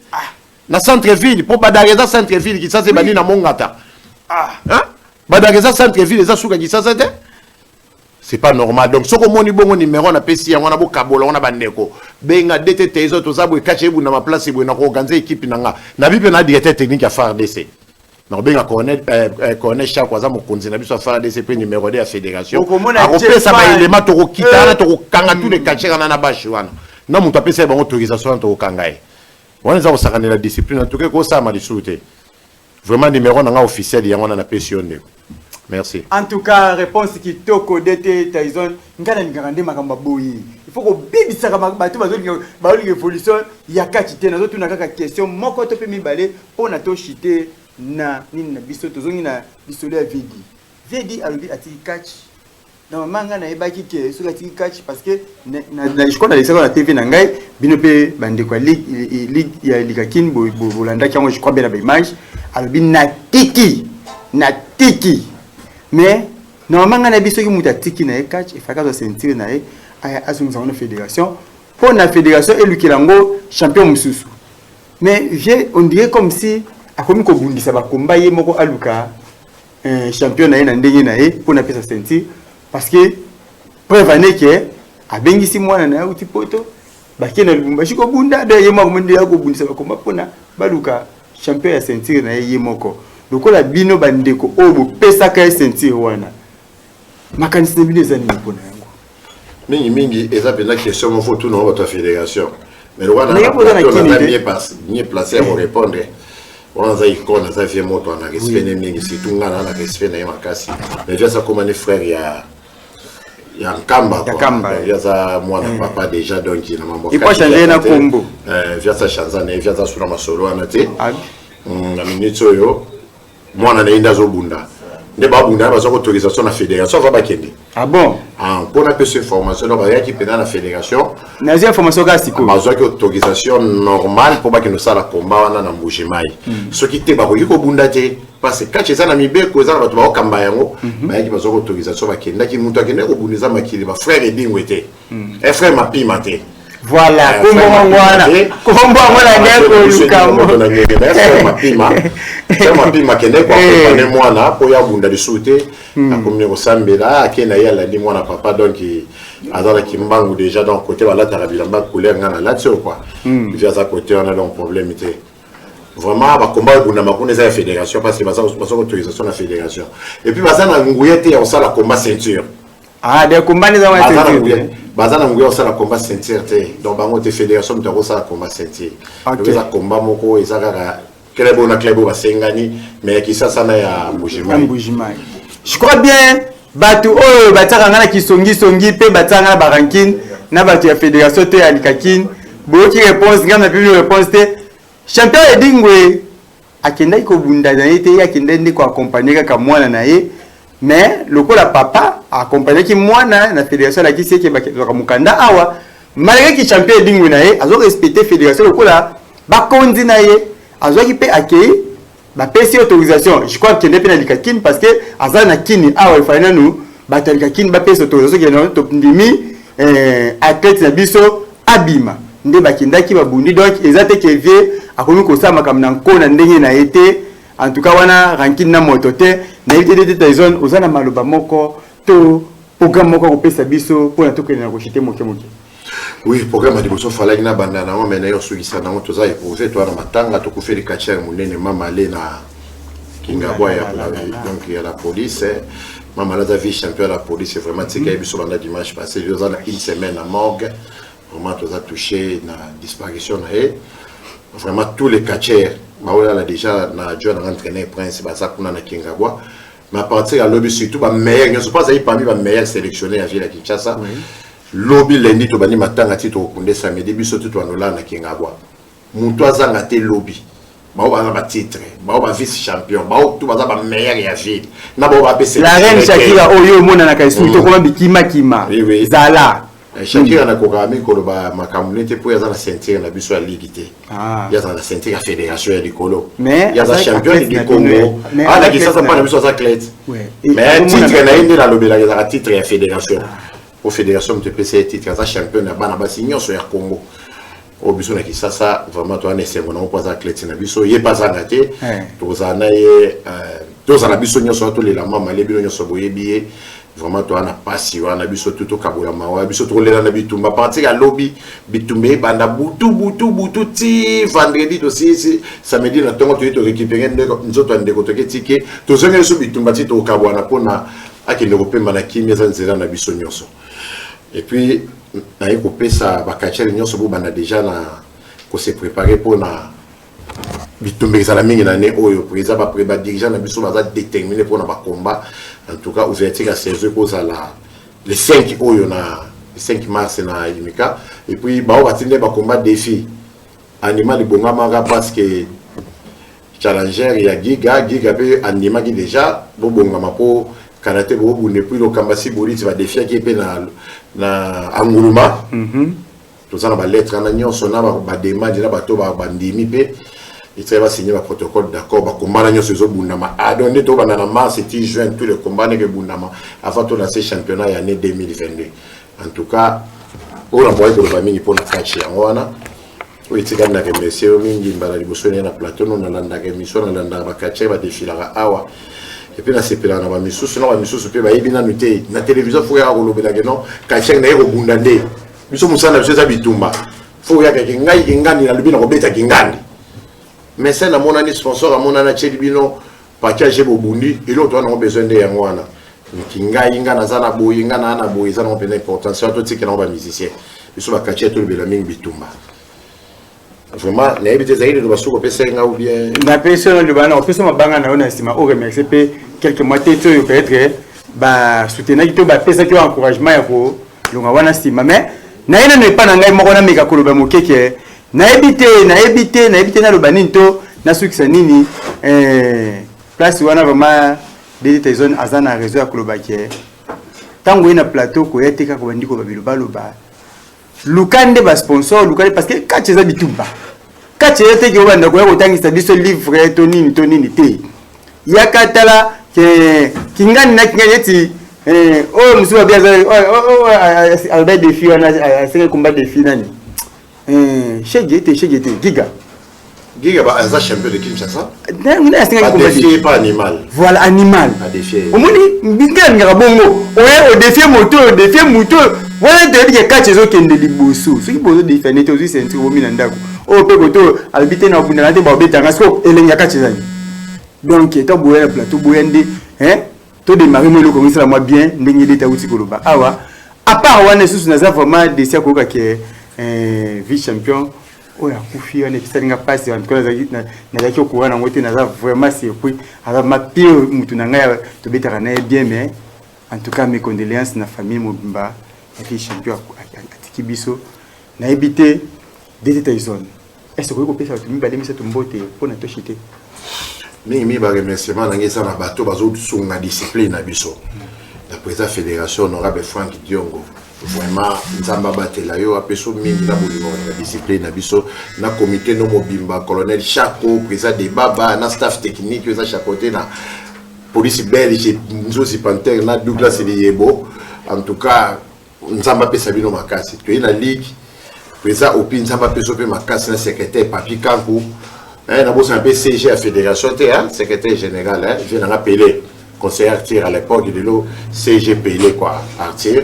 na centre ville, mpo Badara eza centre ville. Kinshasa ebandi na Mongata. Badara eza centre ville, eza suka Kinshasa te. C'est pas normal. Donc soki omoni bongo, numéro napesi yango wana, bokabola wana bandeko, benga DT Tezo. Toza boye, catch ebunda ma place boye, na koorganiser équipe na nga. Nabi mpe na directeur technique ya FARDC, nakobenga colonel colonel Chako, aza mokonzi na biso ya FARDC mpe numéro 2 ya fédération. Akopesa baelema, tokokita wana, tokokanga tous les catcheurs wana na bâche wana. Na moto apesa ye bango autorisation wana, tokokanga ye. Wana eza kosakanela discipline, en tout cas ekosalama lisusu te. Vraiment, numéro na nga officiel yango wana napesi yo, ndeko. Merci. En tout cas, réponse kitoko, DT Tyson. Ngai nalingaka nde makambo ya boye. Il faut kobebisaka bato bazolinga baolinga évolution ya kati te. Nazotuna kaka question moko to mpe mibale mpo na toshite na nini na biso. Tozongi na lisolo ya Vedi. Vedi alobi atiki catch. Normalement ngai nayebaki ke soki atiki catch, parce que je crois nalekisaka na TV na ngai, bino mpe bandeko ya ligue ya Likakin bolandaki yango, je crois bien na baimage. Alobi natiki, natiki, mais normalement ngai nayebi soki moto atiki na ye catch, efaki azwa ceinture na ye, aya azongisa yango na fédération, mpo na fédération elukela yango champion mosusu. Mais vieux, on dirait comme si akomi kobundisa bakomba ye moko, aluka champion na ye na ndenge na ye mpo na apesa ceinture, parce que preuve ane ke abengisi mwana na ye auti Poto, bakei na Lubumbashi kobunda. Donc ye moko nde akobundisa bakomba mpona baluka champion ya ceinture na ye ye moko. Lokola bino bandeko oyo bopesaka ye ceinture wana, makanisi na bino eza nini mpona yango? Mingimingi eza mpenza question moko tuna bato ya fédération, mais lokola naza mieux placé ya korépondre wana, aza icône, aza vieux moto ana respect ne mingi, surtout nga na respect na ye makasi. Mais vieux aza koma ne frère ya Nkamba. Vieux aza mwana papa déjà, donc na mambo changer na kombo. Vieux aza changer na ye, vieux aza suna masolo wana te. Na minute oyo mwana na ye nde azobunda. Nde babunda, bazwaki autorisation na fédération avant bakende. Ah bon? Ah, mpona apesa information, donc bayaki mpenza na fédération. Nazwi information kaka sikoyo. Bazwaki autorisation normale mpo bakende kosala combat wana na Mbujimai. Soki te, bakoki kobunda te, parce que catch eza na mibeko, eza na bato baokamba yango. Bayaki, bazwaki autorisation, bakendaki. Moto akendaki kobunda eza Makili, bafrère Edingwe te, e frère Mapima te. Voilà, kombo yango wana, kombo yango na nde koluka. Moto na ngenge na frère Mapima, frère Mapima akendaki koaccompagner mwana mpo ya abunda lisusu te. Akomi ne kosambela, ake na ye, alandi mwana papa. Donc azalaki mbangu déjà, donc côté balataka bilamba couleur nga nalati oyo quoi, vi aza côté wana, donc problème te. Vraiment, bacombat ebundama kuna eza ya fédération, parce que baza autorisation na fédération et puis baza na nguya te ya kosala combat ceinture. Ah, de combat nde eza wana ceinture. Baza na nguya kosala combat ceinture te, donc bango te. Fédération moto akosala combat ceinture. Donc eza combat moko eza kaka club oyo na club oyo basengani, mais ya Kisasa na ya Mbujimai. Mbujimai. Je crois bien bato oyo batiaka nga na kisongisongi mpe batiaka nga na barancune na bato ya fédération te ya Likakine, boyoki réponse. Ngai na bino réponse te. Champion Edingwe akendaki kobunda na ye te, ye akendaki nde koaccompagner kaka mwana na ye. Mais lokola papa accompagnaki mwana na fédération, alakisi eke bazwaka mokanda awa. Malgré ki champion Edingwe na ye, azorespecter fédération lokola bakonzi na ye, azwaki mpe akei, bapesi autorisation. Je crois akende mpe na Likakine, parce que aza na Kini awa. Efali nanu bato ya Likakini bapesi autorisation, kende, tondimi athlète na biso abima. Nde bakendaki, babundi. Donc eza te ke vieux akomi kosala makambo na nko na ndenge na ye te. En tout cas, wana rancune na moto te. Nayebi te te, Tyson, oza na maloba moko to programme moko akopesa biso mpona tokende na koshite moke moke? Oui, programme ya liboso falaki na banda nango, me naye osukisa nango. Toza éprouvé, toza na matanga, tokufeli catcheur monene Mamale na Kingabwa ya, donc ya la police. Mamale aza vice champion ya la police. Vraiment, tika ye biso banda dimanche passé, toza na une semaine na morgue. Vraiment, toza touché na disparition na ye. Vraiment, tous les catcheurs baolala déjà na adjoint na entraîneur Prince, baza kuna na Kingabwa. Mais à partir ya lobi, surtout bameilleur nyonso, mpo azali parmi bameilleur sélectionné ya ville ya Kinshasa. Lobi lundi tobandi matanga ti tokokunde samedi. Biso tu toanolala na Kingabwa, moto azanga te. Lobi bao baza batitre, bao bavice champion, bao tu baza bameilleur ya ville na bao bapesa. La reine Shakira oyo omonanaka esuki, tokoma bikimakima zala. Shakira nakokaka mingi koloba makambo nete mpo aza na ceinture na biso ya ligue te. Ye aza na ceinture ya fédération ya likolo. Ye aza champion du Congo awa na Kisasa, mpa na biso aza athlète, mais titre na ye nde nalobelaka ezalaka titre ya fédération, po fédération moto epesa ye titre. Aza champion ya bana basi nyonso ya Congo oyo biso na Kisasa. Vraiment, toza na esengo nango mpo aza athlète na biso. Ye mpe azanga te, tokozala na ye, tozala biso nyonso tolela Mamale. Bino nyonso boyebi ye. Vraiment, toza na pasi wana, biso tu tokabola mawa. Biso tokolela na bitumba partir ya lobi. Bitumba ebanda butu butu butu ti vendredi, tosilisi samedi na ntongo, toye torécupérer nzoto ya ndeko, toke tike, tozongeli so bitumba ti tokabwana mpona akende kopemba na kimia. Eza nzela na biso nyonso. Et puis naye kopesa bacatcheurs nyonso, bobanda déjà na kose préparer mpona bitumba ezala mingi na année oyo. Président, badirigeant na biso baza déterminé mpona bacombat. En tout cas, ouverture ya saison ekozala le 5 oyo, na le 5 mars na Imika. Et puis bao batindi bacombat défi animal ebongamaka, parce que challenger ya Giga Giga mpe andimaki déjà. Bobongama mpo kala te bobunda. Et puis Lokamba si boliti badéfiaki mpe na Anguluma. Toza na balettre wana nyonso na bademande na bato bandimi mpe etali basigné baprotocole d'accord. Bacombat na nyonso ezobundama. Ah, donc nde tobanda na mars ti juin, tous les combats ndenge ebundama avant tolance championnat ya année 2022. En tout cas, oyo naboyaki koloba mingi mpona catch yango wana. Oyo etikali na remercier yo mingi mbala liboso naye na plateau no. Nalandaka émission, nalandaka bacatcheurs badéfilaka awa et puis nasepelaka na bamisusu na bamisusu mpe bayebi nanu te na télévision. Faut yaka kolobelake non, catcheur naye kobunda nde biso, mosala na biso eza bitumba. Faut oyakaki ngai kingandi, nalobi na kobeta kingandi, mais se namonani sponsor amonani, atieli bino package, bobundi. Eloko toza nango besoin nde yango wana. Ngai nga naza na boye, nga naa na boye, eza nango mpenza importance wana. Totikela yango bamusicien. Biso bacatcheurs tolobela mingi bitumba. Vraiment, nayebi te, ezali liloba soki opesaki nga ou bien. Napesi yo liloba na opesa mabanga na yo na nsima. Oremercie mpe quelques mois te ti oyo peut-être basoutenaki to bapesaki yo encouragement ya kolonga wana nsima. Mais naye nano epa na ngai moko, nameka koloba mokeke. Nayebi te, nayebi te, nayebi te naloba nini to nasukisa nini place wana. Vraiment. DT Tyson aza na raison ya koloba ke ntango oye na plateau koya te kaka obandi koloba bilobaloba. Luka nde basponsor, luka nde, parce que catch eza bitumba. Catch eza te ke obanda koya kotangisa biso livre to nini to nini te. Yaka tala ke kingani na kingani eti oyo mosusu babi aza aloba défi wana, asengeli komba défi nani, shege te, shege te, Giga. Giga ba aza champion de Kinshasa. Nde asengaki komba. Défier pas animal. Voilà, animal. A défier. Omoni ndenge alingaka bongo, oye odéfier moto oyo, odéfier moto oyo wana, toyebi ke catch ezokende liboso. Soki bozodéfier nete ozwi ceinture, obomi na ndako oyo mpe koto oyo alobi te na obundana te, baobetanga siko elengi ya catch ezali. Donc to boya na plateau, boya nde todémarre mo eloko yango esala mwa bien ndenge nde tauti koloba awa. À part wana lisusu, naza vraiment déçu ya koyoka ke vice champion oyo akufi wana, epesalinga mpasi. En tout cas, nazalaki okuwa nango te. Naza vraiment surpris. Aza ma pire mutu na ngai, tobetaka na ye bien, mais en tout cas, mes condoléances na famille mobimba ya vice champion atiki biso. Nayebi te, DT Tyson, est ce okoki kopesa bato mibale, misato mbote mpona toshi te? Mingimingi, baremerciement na ngai eza na bato bazosunga discipline na biso, na président fédération, honorable Frank Diongo. Vraiment, Nzambe abatela yo, apeso mingi na bolingo na discipline na biso, na comité no mobimba, colonel Chako, président de baba, na staff technique oyo eza chapeauté na police belge Nzozi Panter na Douglas Liyebo. En tout cas, Nzambe apesa bino makasi. Toye na ligue, président Opi, Nzambe apesa mpe makasi, na secrétaire Papi Kanku. Nabosana mpe CG ya fédération te, secrétaire général vie nanga Pele, conseiller Arthur à l'époque, lelo CG Pele quoi. Arthur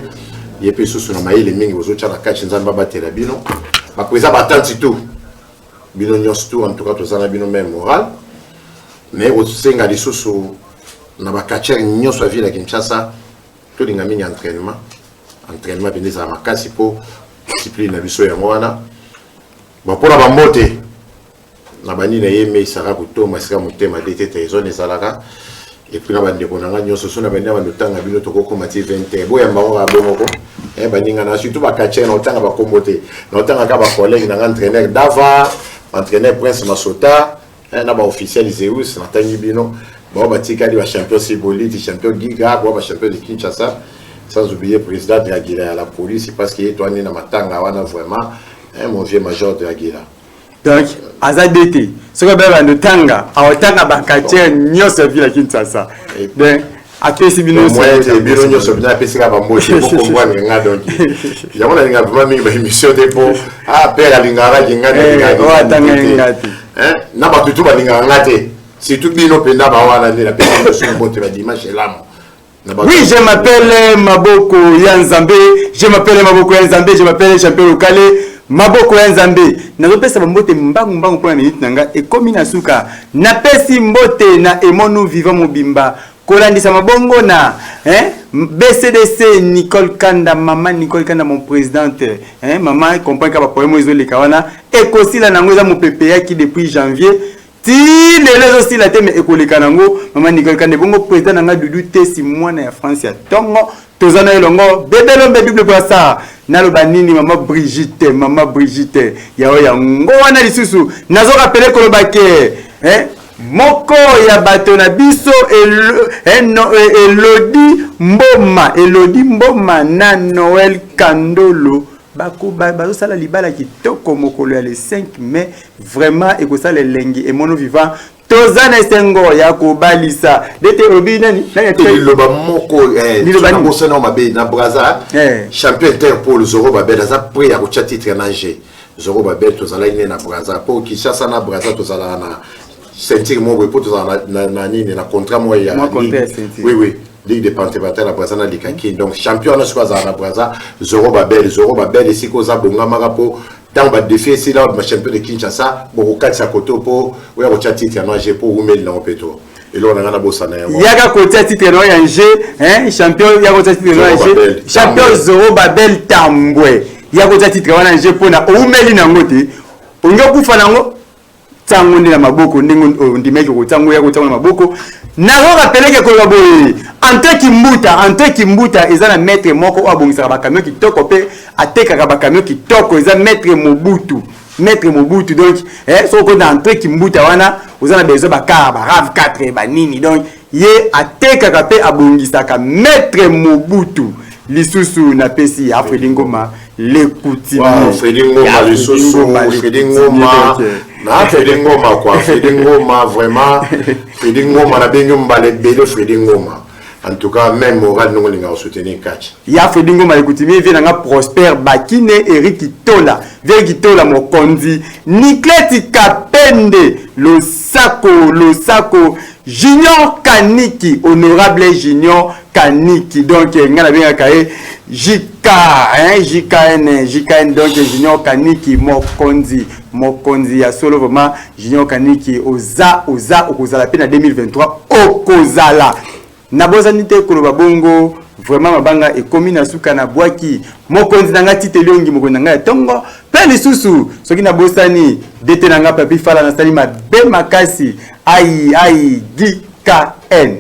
ye mpe susu na mayele mingi bozotya na kati. Nzambe abatela bino, baprésident batanti tout, bino nyonso tout. En tout cas, toza na bino même moral. Mais kosenga lisusu na bacatcheurs nyonso ya ville ya Kinshasa, tolinga mingi entraînement. Entraînement mpenza ezala makasi mpo discipline na biso yango wana. Bon, mpona bambote na banini, ye me esaka kotoma esika motema de te trésor ezalaka. Et puis na bandeko na nga nyonso, so na bandi bando otanga bino, tokokoma ti 20 heures. Boyamba ngo kaka bomoko baninga na, surtout bacatcheurs. Na otanga bakombo te, na otanga kaka bacollègue na nga, entraîneur Dava, entraîneur Prince Masota, na baofficiel Zeus. Natangi bino bao batikali, bachampion Siboliti, champion Giga, bao bachampion de Kinshasa, sans oublier président Dragila ya la police, parce que ye toani na matanga wana. Vraiment, mon vieux major Dragila. Donc aza de te, soki abe bando tanga, aotanga bacatcheurs nyonso ya ville ya Kinshasa. Donc apesi bino. Bino nyonso bino apesika bambote, bokombwange nga. Donc yango nalinga vraiment mingi baémission te, mpo ah, père alingaka kinga. Atanga te. Na bato tu balingaka nga te, surtout bino mpenza bawana nde napesi biso mbote badimanche elamu. Oui, je m'appelle Maboko Yanzambe. Je m'appelle Maboko Yanzambe. Je m'appelle champion local. Maboko ya Nzambe. Nazopesa bambote mbangu mbangu mpona minute na nga ekomi na suka. Napesi mbote na Emonu Vivant mobimba, kolandisa mabongo na, hein, BCDC Nicole Kanda, mama Nicole Kanda, mon présidente, hein, mama comprend ka baproblème oyo ezoleka wana ekosila nango. Eza mopepe yaki depuis janvier ti lelo, ezosila te, mais ekoleka nango. Mama Nicole Kanda, ebongo président na nga Dudu Tesi, mwana ya France ya ntongo, toza na elongo. Bebelombe Bible Brasa, naloba nini? Mama Brigitte, mama Brigitte yao yango wana. Lisusu nazorappeler koloba ke, eh, moko ya bato na biso no, Elodi Mboma, Elodi Mboma na Noel Kandolo bazosala libala kitoko mokolo ya le 5 mai. Vraiment ekosala elengi. Emono Vivant, toza na esengo ya kobalisa dete. Olobi nani? Liloba moko nabosana mabe na Braza, champion Interpol Zoro Babel aza prêt ya kotia titre na g. Zoro Babel, tozalaki nde na Braza, mpo Kinshasa na Braza tozalaka na ceinture moko boye, mpo tozala na nini, na contrat moko ya, oui, ligue de pantevatel na Braza na Likaki. Donc champion wana sikoyo azala na Braza, Zoro Babel. Zoro Babel, esika oza, bongamaka mpo ntango badéfi esila, bachampion de Kinshasa bokokatisa koto mpo oya kotia titre ya noage, mpo umeli nango mpe to eloko na ngai nabosana yango. Yaka kotia titre no ya g, champion, yaka kotia titre no ya g, champion Zoro Babel Tambwe, ya kotia titre wana g mpona oumeli nango te, olingi okufa nango ntango nde na maboko ndenge ondimaki kotiango, ya kotiango na maboko. Nazorappeler ke koloba boye, Ante Kimbuta, Ante Kimbuta eza na maître moko oyo abongisaka bacamion kitoko mpe atekaka bacamion kitoko, eza maître Mobutu, maître Mobutu. Donc soki okoti na Entre Kimbuta wana, oza na besoin bacar, ba RAV 4, banini, donc Ye atekaka mpe abongisaka Maître Mobutu. Lisusu napesi ya Fredy Ngoma le coutumier. Wow, Fredy Ngoma lisusu, Fredy Ngoma, na Fredy Ngoma quoi, Fredy Ngoma vraiment, Fredy Ngoma nabengi mbala ebele Fredy Ngoma. En tout cas, même moral ndongo linga soutenir catch. Ya Fredy Ngoma le coutumier vie nanga Prosper Bakine Eric Tola, Eric Tola mokonzi, Niclette Kapende, Losako, Losako, Junior Kaniki, honorable Junior Kaniki. Donc nga nabengaka ye JK, hein, JKN, JKN, donc Junior Kaniki mokonzi, mokonzi ya solo vraiment. Junior Kaniki oza, oza okozala pe na 2023 okozala. Nabosani te koloba bongo vraiment mabanga ekomi na suka na bwaki mokonzi na nga Tite Liongi, mokonzi na nga ya tongo. Pe lisusu soki nabosani DT na nga Papi Fala, nasali mabe makasi. Ai ai GKN,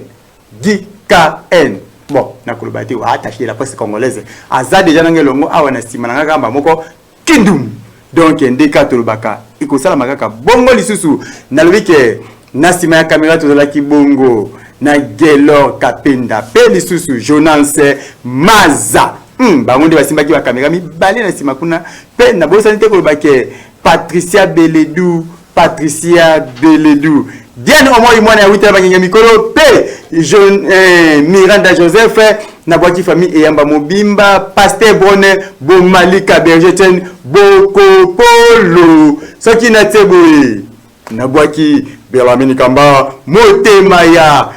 GKN. Bon, nakoloba te attaché la presse congolaise aza déjà nanga elongo awa na nsima na nga kamba moko kindum. Donc ndeka tolobaka ekosalama kaka bongo. Lisusu nalobi ke na nsima ya kamera tozalaki bongo na Gelor Kapenda pe lisusu Jonas Maza. Bango nde basimbaki bakamera mibale na nsima kuna. Pe nabosani te koloba ke Patricia Beledu, Patricia Beledu, Diane Omoi mwana ya witela bangenge mikolo pe Miranda Joseph nabwaki famille eyamba mobimba, Pasteur Brone Bomalika Berger Chen Bokopolo soki natie boye nabwaki Belamini Kamba motema ya